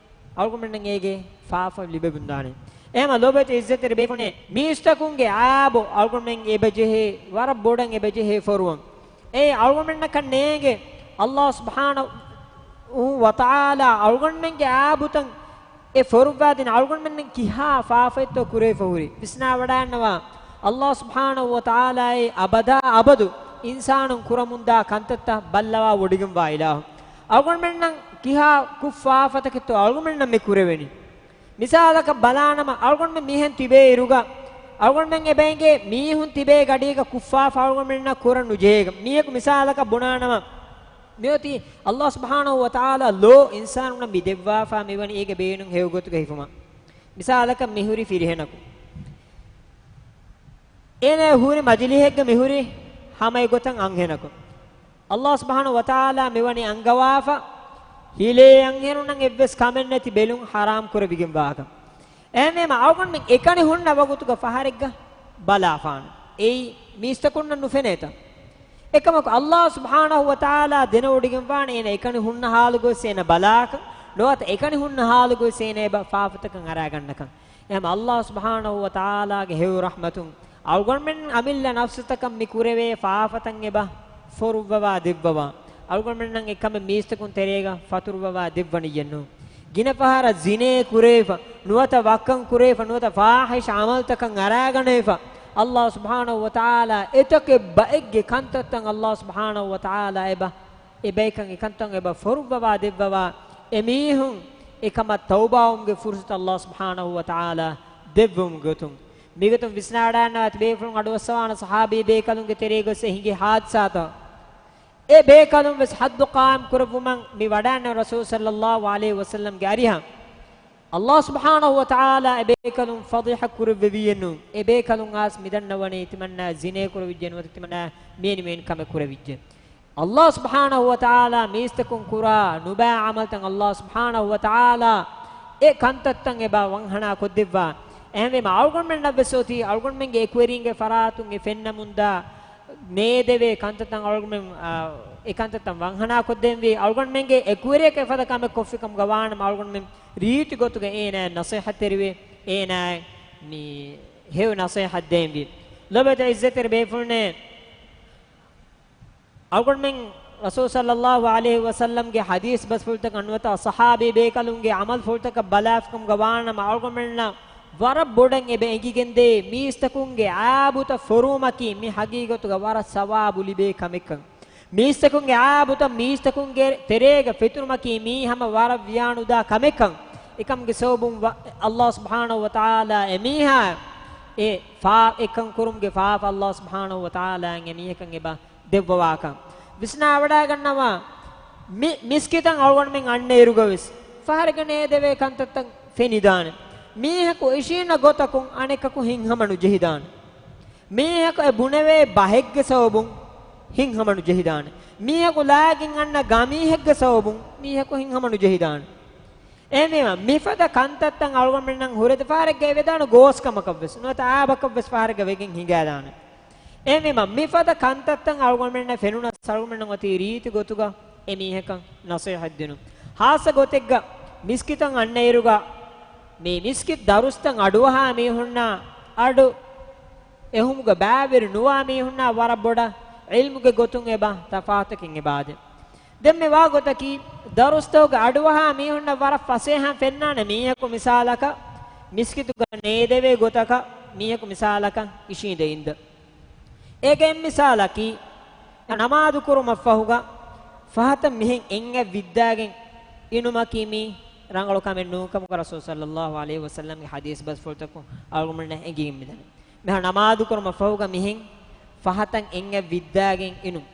އަޅުގަނޑުމެންނަށް އޭގެ ފާފަ ލިބެމުންދާނެ. އެހެންވީމަ ލޯބިވެތި އިއްޒަތްތެރި ބޭފުޅުންނޭ މީސްތަކުންގެ އާބު އަޅުގަނޑުމެން އެބަޖެހޭ ވަރަށް ބޮޑަށް އެބަޖެހޭ ފޮރުވަން. އެއީ އަޅުގަނޑުމެންނަކަށް ނޭނގޭ. ﷲ ސުބްޙާނަހޫ ވަތަޢާލާ އަޅުގަނޑުމެންގެ އާބުތައް އެ ފޮރުއްވާދިން އަޅުގަނޑުމެންނަށް ކިހާ ފާފައެއްތޯ ކުރެވިފަ ހުރީ. ވިސްނާވަޑައިގަންނަވާ، ﷲ ސުބްޙާނަހޫ ވަތަޢާލާއޭ އަބަދާ އަބަދު އިންސާނުން ކުރަމުންދާ ކަންތައްތައް ބައްލަވާ ވޮޑިގެންވާ އިލާހު. އަޅުގަނޑުމެންނަށް ކިހާ ކުށްފާފަތަކެއްތޯ އަޅުގަނޑުމެންނަށް މި ކުރެވެނީ. މިސާލަކަށް ބަލާނަމަ، އަޅުގަނޑުމެން މިހެން ތިބޭއިރުގަ، އަޅުގަނޑުމެން އެބައިނގޭ މީހުން ތިބޭ ގަޑީގަ ކުށްފާފަ އަޅުގަނޑުމެންނަށް ކުރަން ނުޖެހޭގަ. މީހަކު މިސާލަކަށް ބުނާނަމަ، މިއޮތީ ﷲ ސުބްޙާނަހޫ ވަތަޢާލާ ލޯ އިންސާނުންނަށް މި ދެއްވާފަ މިވަނީ އޭގެ ބޭނުން ހެޔޮ ގޮތުގަ ހިފުމަށް. މިސާލަކަށް މިހުރި ފިރިހެނަކު. އޭނާ ހުރި މަޖިލިހެއްގަ މިހުރި ހަމަ އެގޮތަށް އަންހެނަކު. ﷲ ސުބްޙާނަހޫ ވަތަޢާލާ މިވަނީ އަންގަވާފަ، ހިލޭ އަންހެނުންނަށް އެއްވެސް ކަމެއް ނެތި ބެލުން ޙަރާމް ކުރެވިގެން ވާކަން. އެހެންވީމަ އަޅުގަނޑުމެން އެކަނި ހުންނަ ވަގުތުގަ ފަހަރެއްގަ ބަލާފާނެ. އެއީ މީސްތަކުންނަށް ނުފެނޭތަ؟ އެކަމަކު ﷲ ސުބްޙާނަހޫ ވަތަޢާލާ ދެނެވޮޑިގެންވާނެ އޭނަ އެކަނި ހުންނަ ޙާލުގަވެސް އޭނަ ބަލާކަން، ނުވަތަ އެކަނި ހުންނަ ޙާލުގަވެސް އޭނަ އެބަ ފާފަތަކަށް އަރާގަންނަކަން. އެހެން ﷲ ސުބްޙާނަހޫ ވަތަޢާލާގެ ހެޔޮ ރަޙްމަތުން އަޅުގަނޑުމެން އަމިއްލަ ނަފްސުތަކަށް މި ކުރެވޭ ފާފަތައް އެބަ ފޮރުއްވަވާ ދެއްވަވާ، އަޅުގަނޑުމެންނަށް އެކަމެއް މީސްތަކުން ތެރޭގަ ފަތުރުއްވަވާ ދެއްވަނިއްޔެއްނު. ގިނަ ފަހަރަށް ޒިނޭ ކުރެވިފަ، ނުވަތަ ވައްކަން ކުރެވިފަ، ނުވަތަ ފާޙިޝް ޢަމަލުތަކަށް އަރާގަނެވިފަ، ﷲ ސުބްޙާނަހޫ ވަތަޢާލާ އެތަކެއް ބައެއްގެ ކަންތައްތައް ﷲ ސުބްޙާނަހޫ ވަތަޢާލާ އެބަ އެބައިކަން އެކަންތައް އެބަ ފޮރުއްވަވާ ދެއްވަވާ، އެމީހުން އެކަމަށް ތައުބާވުމުގެ ފުރުޞަތު ﷲ ސުބްޙާނަހޫ ވަތަޢާލާ ދެއްވުމުގެ ގޮތުން. މިގޮތުން ވިސްނާވަޑައިގަންނަވާ ތިބޭފުޅުން އަޑުއައްސަވާނަން ޞަޙާބީ ބޭކަލުންގެ ތެރޭގަ އެ ހިނގި ޙާދިސާތައް. އެ ބޭކަލުން ވެސް ޙައްދު ޤާއިމް ކުރެއްވުމަށް މި ވަޑައިގަންނަވާ ރަސޫލު ޞައްލައްލާހު ޢަލައިހި ވަސައްލަމްގެ އަރިހަށް. ﷲ ސުބްޙާނަހޫ ވަތަޢާލާ އެ ބޭކަލުން ފަޟީޙަ ކުރެއްވެވީއެއްނު. އެ ބޭކަލުން އައިސް މިދަންނަވަނީ ތިމަންނާ ޒިނޭ ކުރެވިއްޖެ ނުވަތަ ތިމަންނާ މިއެނިމެން ކަމެއް ކުރެވިއްޖެ. ﷲ ސުބްޙާނަހޫ ވަތަޢާލާ މީސްތަކުން ކުރާ ނުބައި ޢަމަލުތައް ﷲ ސުބްޙާނަހޫ ވަތަޢާލާ އެ ކަންތައްތައް އެބަ ވަންހަނާ ކޮށްދެއްވާ. އެހެންވީމަ އަޅުގަނޑުމެންނަށް ވެސް އޮތީ އަޅުގަނޑުމެންގެ އެކުވެރީންގެ ފަރާތުން އެ ފެންނަމުންދާ ނޭދެވޭ ކަންތައްތައް އަޅުގަނޑުމެން، އާ، އެ ކަންތައްތައް ވަންހަނާ ކޮށްދޭންވީ. އަޅުގަނޑުމެންގެ އެކުވެރިޔަކު އެފަދަ ކަމެއް ކޮށްފި ކަމުގަ ވާނަމަ އަޅުގަނޑުމެން ރީތި ގޮތުގަ އޭނާއަށް ނަޞޭޙަތްތެރިވެ، އޭނާއަށް މި ހެޔޮ ނަޞޭޙަތް ދޭންވީ. ލޮބުވެތި ޢިއްޒަތްތެރި ބޭފުޅުންނޭ، އަޅުގަނޑުމެން ރަސޫލު ޞައްލައްލާހު ޢަލައިހި ވަސައްލަމްގެ ޙަދީޘް ބަސްފުޅުތަކަށް ނުވަތަ ޞަޙާބީ ބޭކަލުންގެ ޢަމަލުފުޅުތަކަށް ބަލާފިކަމުގަ ވާނަމަ، އަޅުގަނޑުމެންނަށް ވަރަށް ބޮޑަށް އެބަ އެނގިގެންދޭ މީސްތަކުންގެ ޢައިބުތައް ފޮރުވުމަކީ މި ޙަޤީޤަތުގަ ވަރަށް ސަވާބު ލިބޭ ކަމެއްކަން. މީސްތަކުންގެ ޢައިބުތައް މީސްތަކުންގެ ތެރޭގަ ފެތުރުމަކީ މީ ހަމަ ވަރަށް ވިޔާނުދާ ކަމެއްކަން. އެކަމުގެ ސަބަބުން ވަ-، ﷲ ސުބްޙާނަހޫ ވަތަޢާލާ އެމީހާ އެ ފާ-، އެކަން ކުރުމުގެ ފާފަ ﷲ ސުބްޙާނަހޫ ވަތަޢާލާ އެމީހަކަށް އެބަ ދެއްވަވާކަން. ވިސްނާވަޑައިގަންނަވާ، މި މިސްކިތަށް އަޅުގަނޑުމެން އަންނައިރުގަވެސް ފަހަރެއްގަ ނޭދެވޭ ކަންތައްތައް ފެނިދާނެ. މީހަކު އިށީންނަ ގޮތަކުން އަނެކަކު ހިތްހަމަ ނުޖެހިދާނެ. މީހަކު އެ ބުނެވޭ ބަހެއްގެ ސަބަބުން ހިތްހަމަ ނުޖެހިދާނެ. މީހަކު ލާގެން އަންނަ ގަމީހެއްގެ ސަބަބުން މީހަކު ހިތްހަމަ ނުޖެހިދާނެ. އެހެންވީމަ، މިފަދަ ކަންތައްތައް އަޅުގަނޑުމެންނަށް ހުރެދު ފަހަރެއްގަ އެވެދާނެ ގޯސްކަމަކަށްވެސް، ނުވަތަ އާބަކަށްވެސް ފަހަރެއްގަ ވެގެން ހިނގާދާނެ. އެހެންވީމަ، މިފަދަ ކަންތައްތައް އަޅުގަނޑުމެންނަށް ފެނުނަސް އަޅުގަނޑުމެންނަށް އޮތީ ރީތި ގޮތުގަ އެމީހަކަށް ނަޞޭޙަތް ދިނުން. ޚާއްޞަ ގޮތެއްގަ މިސްކިތަށް އަންނައިރުގަ، މި މިސްކިތް ދަރުސްތައް އަޑުއަހާ މީހުންނާ އަޑު އެހުމުގަ ބައިވެރި ނުވާ މީހުންނާ ވަރަށް ބޮޑަށް ޢިލްމުގެ ގޮތުން އެބަ ތަފާތަކެއް އެބާދެ. ދެން މި ވާ ގޮތަކީ، ދަރުސްތަކުގެ އަޑުއަހާ މީހުންނަށް ވަރަށް ފަސޭހައިން ފެންނާނެ މީހަކު މިސާލަކަށް މިސްކިތުގަ ނޭދެވޭ ގޮތަކަށް މީހަކު މިސާލަކަށް އިށީނދެ އިންދަ. އޭގެ އެއް މިސާލަކީ، ނަމާދު ކުރުމަށްފަހުގަ ފަހަތަށް މިހެން އެންގެ ވިއްދާގެން އިނުމަކީ މީ ރަނގަޅު ކަމެއް ނޫން ކަމުގަ ރަސޫލު ޞައްލައްލާހު ޢަލައިހި ވަސައްލަމްގެ ޙަދީޘް ބަސްފުޅުތަކުން އަޅުގަނޑުމެންނަށް އެނގިގެން މިދަނީ. މިހާރު ނަމާދު ކުރުމަށް ފަހުގަ މިހެން ފަހަތަށް އެންގެ ވިއްދާގެން އިނުން.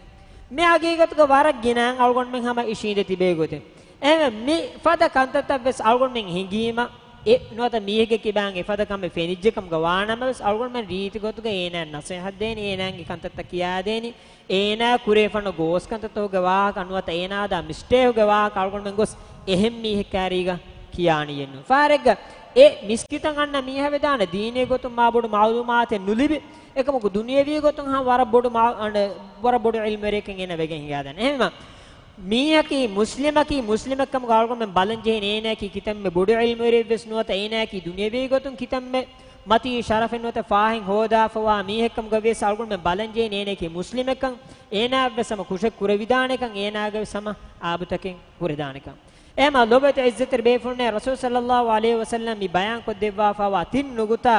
މި ހަގީގަތުގަ ވަރަށް ގިނައިން އަޅުގަނޑުމެން ހަމަ އިށީނދެ ތިބޭ ގޮތެއް. އެހެންވެ، މި ފަދަ ކަންތައްތައް ވެސް އަޅުގަނޑުމެން ހިނގީމަ، އެ ނުވަތަ މީހެއްގެ ކިބާން އެފަދަ ކަމެއް ފެނިއްޖެ ކަމުގަ ވާނަމަވެސް، އަޅުގަނޑުމެން ރީތި ގޮތުގަ އޭނާއަށް ނަޞޭޙަތް ދޭނީ، އޭނާގެ ކަންތައްތައް ކިޔާދޭނީ، އޭނާ ކުރެވިފަ ނުވަ ގޯސް ކަންތައްތަކުގެ ވާހަކަ ނުވަތަ އޭނާ ދާ މިސްޓޭކްގެ ވާހަކަ އަޅުގަނޑުމެން ގޮސް އެހެން މީހެއް ކާރީގަ ކިޔާނީއެއްނު. ފަހަރެއްގަ އެ މިސްކިތަށް އަންނަ މީހާ ވެދާނެ ދީނީ ގޮތުން މާ ބޮޑު މަޢުލޫމާތެއް ނުލިބި، އެކަމަކު ދުނިޔަވީ ގޮތުން ހަމަ ވަރަށް ބޮޑު މަ-، އަން-، ވަރަށް ބޮޑު ޢިލްމުވެރިޔަކަށް އޭނާ ވެގެން ހިނގާދާނެ. އެހެންވީމަ، މީހަކީ މުސްލިމަކީ މުސްލިމެއް ކަމުގަ އަޅުގަނޑުމެން ބަލަން ޖެހޭނީ އޭނާއަކީ ކިތަންމެ ބޮޑު ޢިލްމުވެރިއެއްވެސް ނުވަތަ އޭނާއަކީ ދުނިޔަވީ ގޮތުން ކިތަންމެ މަތީ ޝަރަފެއް ނުވަތަ ފާހެއް ހޯދާފަވާ މީހެއްކަމުގަވިޔަސް އަޅުގަނޑުމެން ބަލަންޖެހޭނީ އޭނައަކީ މުސްލިމެއްކަން، އޭނާއަށްވެސް ހަމަ ކުށެއް ކުރެވިދާނެކަން، އޭނާގެވެސް ހަމަ އާބުތަކެއް ކުރެދާނެކަން. އެހެންމަ ލޮބުވެތި ޢިއްޒަތްތެރި ބޭފުޅުންނޭ، ރަސޫލު ޞައްލައްލާހު ޢަލައިހި ވަސައްލަމް މި ބަޔާންކޮށްދެއްވާފަވާ ތިން ނުގުތާ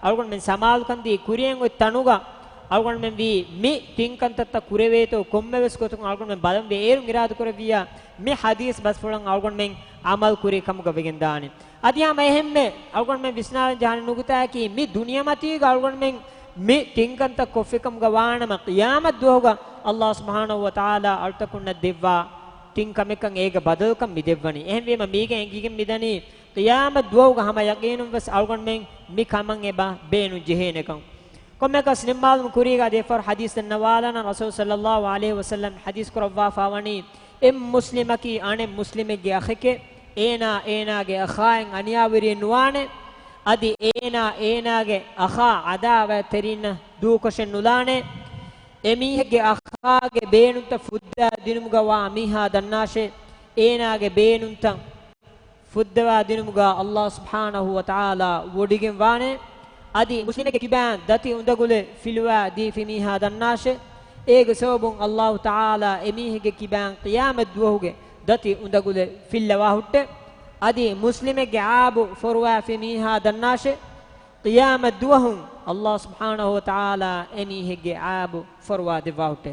އަޅުގަނޑުމެން ސަމާލުކަންދީ ކުރިއަށް އޮތް ތަނުގަ އަޅުގަނޑުމެން ވީ މި ތިން ކަންތައްތައް ކުރެވޭތޯ ކޮންމެވެސް ގޮތަކުން އަޅުގަނޑުމެން ބަލަންވީ. އޭރުން އިރާދަކުރެއްވިއްޔާ މި ޙަދީޘް ބަސްފުޅަށް އަޅުގަނޑުމެން ޢަމަލު ކުރި ކަމުގަ ވެގެންދާނެ. އަދި ހަމަ އެހެންމެ އަޅުގަނޑުމެން ވިސްނާލަން ޖަހާނެ ނުކުތާއަކީ، މި ދުނިޔެމަތީގަ އަޅުގަނޑުމެން މި ތިން ކަންތައް ކޮށްފި ކަމުގަ ވާނަމަ، ޤިޔާމަތް ދުވަހުގަ ﷲ ސުބްޙާނަހޫ ވަތަޢާލާ އަޅުތަކުންނަށް ދެއްވާ ތިން ކަމެއްކަން އޭގެ ބަދަލުކަން މި ދެއްވަނީ. އެހެންވީމަ މީގެ އެނގިގެން މިދަނީ، ޤިޔާމަތް ދުވަހުގަ ހަމަ ޔަޤީނުން ވެސް އަޅުގަނޑުމެން މި ކަމަށް އެބަ ބޭނުން ޖެހޭނެކަން. ކޮންމެއަކަސް ނިންމާލުމުގެ ކުރީގަ އަދި އެއްފަހަރު ޙަދީޘް ދަންނަވާލާނަން، ރަސޫލު ޞައްލައްލާހު ޢަލައިހި ވަސައްލަމް ޙަދީޘް ކުރައްވާފަ ވަނީ، އެއް މުސްލިމަކީ އަނެއް މުސްލިމެއްގެ އަޚެކޭ، އޭނާ އޭނާގެ އަޚާއިން އަނިޔާވެރިއެއް ނުވާނެ، އަދި އޭނާ އޭނާގެ އަޚާ ޢަދާވާތްތެރިންނަށް ދޫކޮށެއް ނުލާނެ، އެމީހެއްގެ އަޚާގެ ބޭނުންތައް ފުއްދަވާ ދިނުމުގަ ވާ މީހާ ދަންނާށޭ، އޭނާގެ ބޭނުންތައް ފުއްދަވާ ދިނުމުގަ ﷲ ސުބްޙާނަހޫ ވަތަޢާލާ ވޮޑިގެން ވާނެ. އަދި މުސްލިމެއްގެ ކިބައިން ދަތި އުނދަގުލެއް ފިލުވާ ދީފި މީހާ ދަންނާށޭ، އޭގެ ސަބަބުން ﷲ ތަޢާލާ އެމީހެއްގެ ކިބައިން ޤިޔާމަތް ދުވަހުގެ ދަތި އުނދަގުލެއް ފިއްލަވާ ހުއްޓޭ. އަދި މުސްލިމެއްގެ ޢައިބު ފޮރުވާފި މީހާ ދަންނާށޭ، ޤިޔާމަތް ދުވަހު ﷲ ސުބްޙާނަހޫ ވަތަޢާލާ އެމީހެއްގެ ޢައިބު ފޮރުވާ ދެއްވާ ހުއްޓޭ.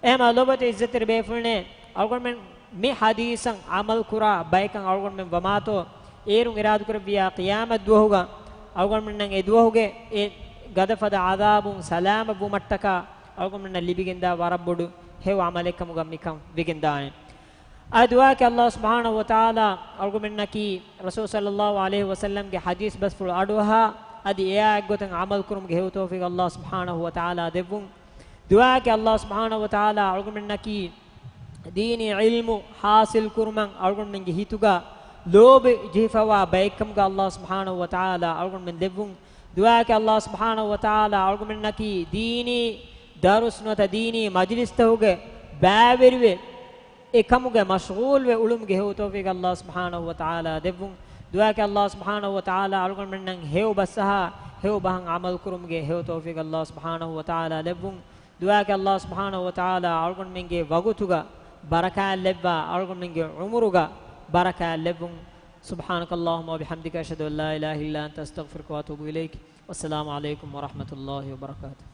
އެހެންމަ ލޯބިވެތި ޢިއްޒަތްތެރި ބޭފުޅުންނޭ، އަޅުގަނޑުމެން މި ޙަދީޘަށް ޢަމަލު ކުރާ ބަޔަކަށް އަޅުގަނޑުމެން ވަމާތޯ، އޭރުން އިރާދަކުރެއްވިއްޔާ ޤިޔާމަތް ދުވަހުގަ އަޅުގަނޑުމެންނަށް އެ ދުވަހުގެ އެ ގަދަފަދަ ޢަޛާބުން ސަލާމަތް ވުމަށްޓަކާ އަޅުގަނޑުމެންނަށް ލިބިގެންދާ ވަރަށް ބޮޑު ހެޔޮ ޢަމަލެއް ކަމުގަ މިކަން ވެގެންދާނެ. އާ ދުޢާއަކީ ﷲ ސުބްޙާނަހޫ ވަތަޢާލާ އަޅުގަނޑުމެންނަކީ ރަސޫލު ޞައްލައްލާހު ޢަލައިހި ވަސައްލަމްގެ ޙަދީޘް ބަސްފުޅު އަޑުއަހާ، އަދި އެއާ އެއްގޮތަށް ޢަމަލު ކުރުމުގެ ހެޔޮ ތައުފީޤު ﷲ ސުބްޙާނަހޫ ވަތަޢާލާ ދެއްވުން. ދުޢާއަކީ ﷲ ސުބްޙާނަހޫ ވަތަޢާލާ އަޅުގަނޑުމެންނަކީ ދީނީ ޢިލްމު ޙާޞިލް ކުރުމަށް އަޅުގަނޑުމެންގެ ހިތުގަ ލޯބި ޖެހިފަވާ ބައެއްކަމުގަ ﷲ ސުބްޙާނަހޫ ވަތަޢާލާ އަޅުގަނޑުމެން ދެއްވުން. ދުޢާއަކީ ﷲ ސުބްޙާނަހޫ ވަތަޢާލާ އަޅުގަނޑުމެންނަކީ ދީނީ ދަރުސް ނުވަތަ ދީނީ މަޖިލިސްތަކުގެ ބައިވެރިވެ، އެކަމުގަ މަޝްޣޫލްވެ އުޅުމުގެ ހެޔޮ ތައުފީޤު ﷲ ސުބްޙާނަހޫ ވަތަޢާލާ ދެއްވުން. ދުޢާއަކީ ﷲ ސުބްޙާނަހޫ ވަތަޢާލާ އަޅުގަނޑުމެންނަށް ހެޔޮ ބަސްއަހާ، ހެޔޮ ބަހަށް ޢަމަލު ކުރުމުގެ ހެޔޮ ތައުފީޤު ﷲ ސުބްޙާނަހޫ ވަތަޢާލާ ދެއްވުން. ދުޢާއަކީ ﷲ ސުބްޙާނަހޫ ވަތަޢާލާ އަޅުގަނޑުމެންގެ ވަގުތުގަ ބަރަކާތްލެއްވާ، އަޅުގަނޑުމެންގެ ޢުމުރުގަ ބަރަކާތްލެއްވުން. سبحانك اللهم وبحمدك، أشهد أن لا إله إلا أنت، أستغفرك وأتوب إليك. والسلام عليكم ورحمة الله وبركاته.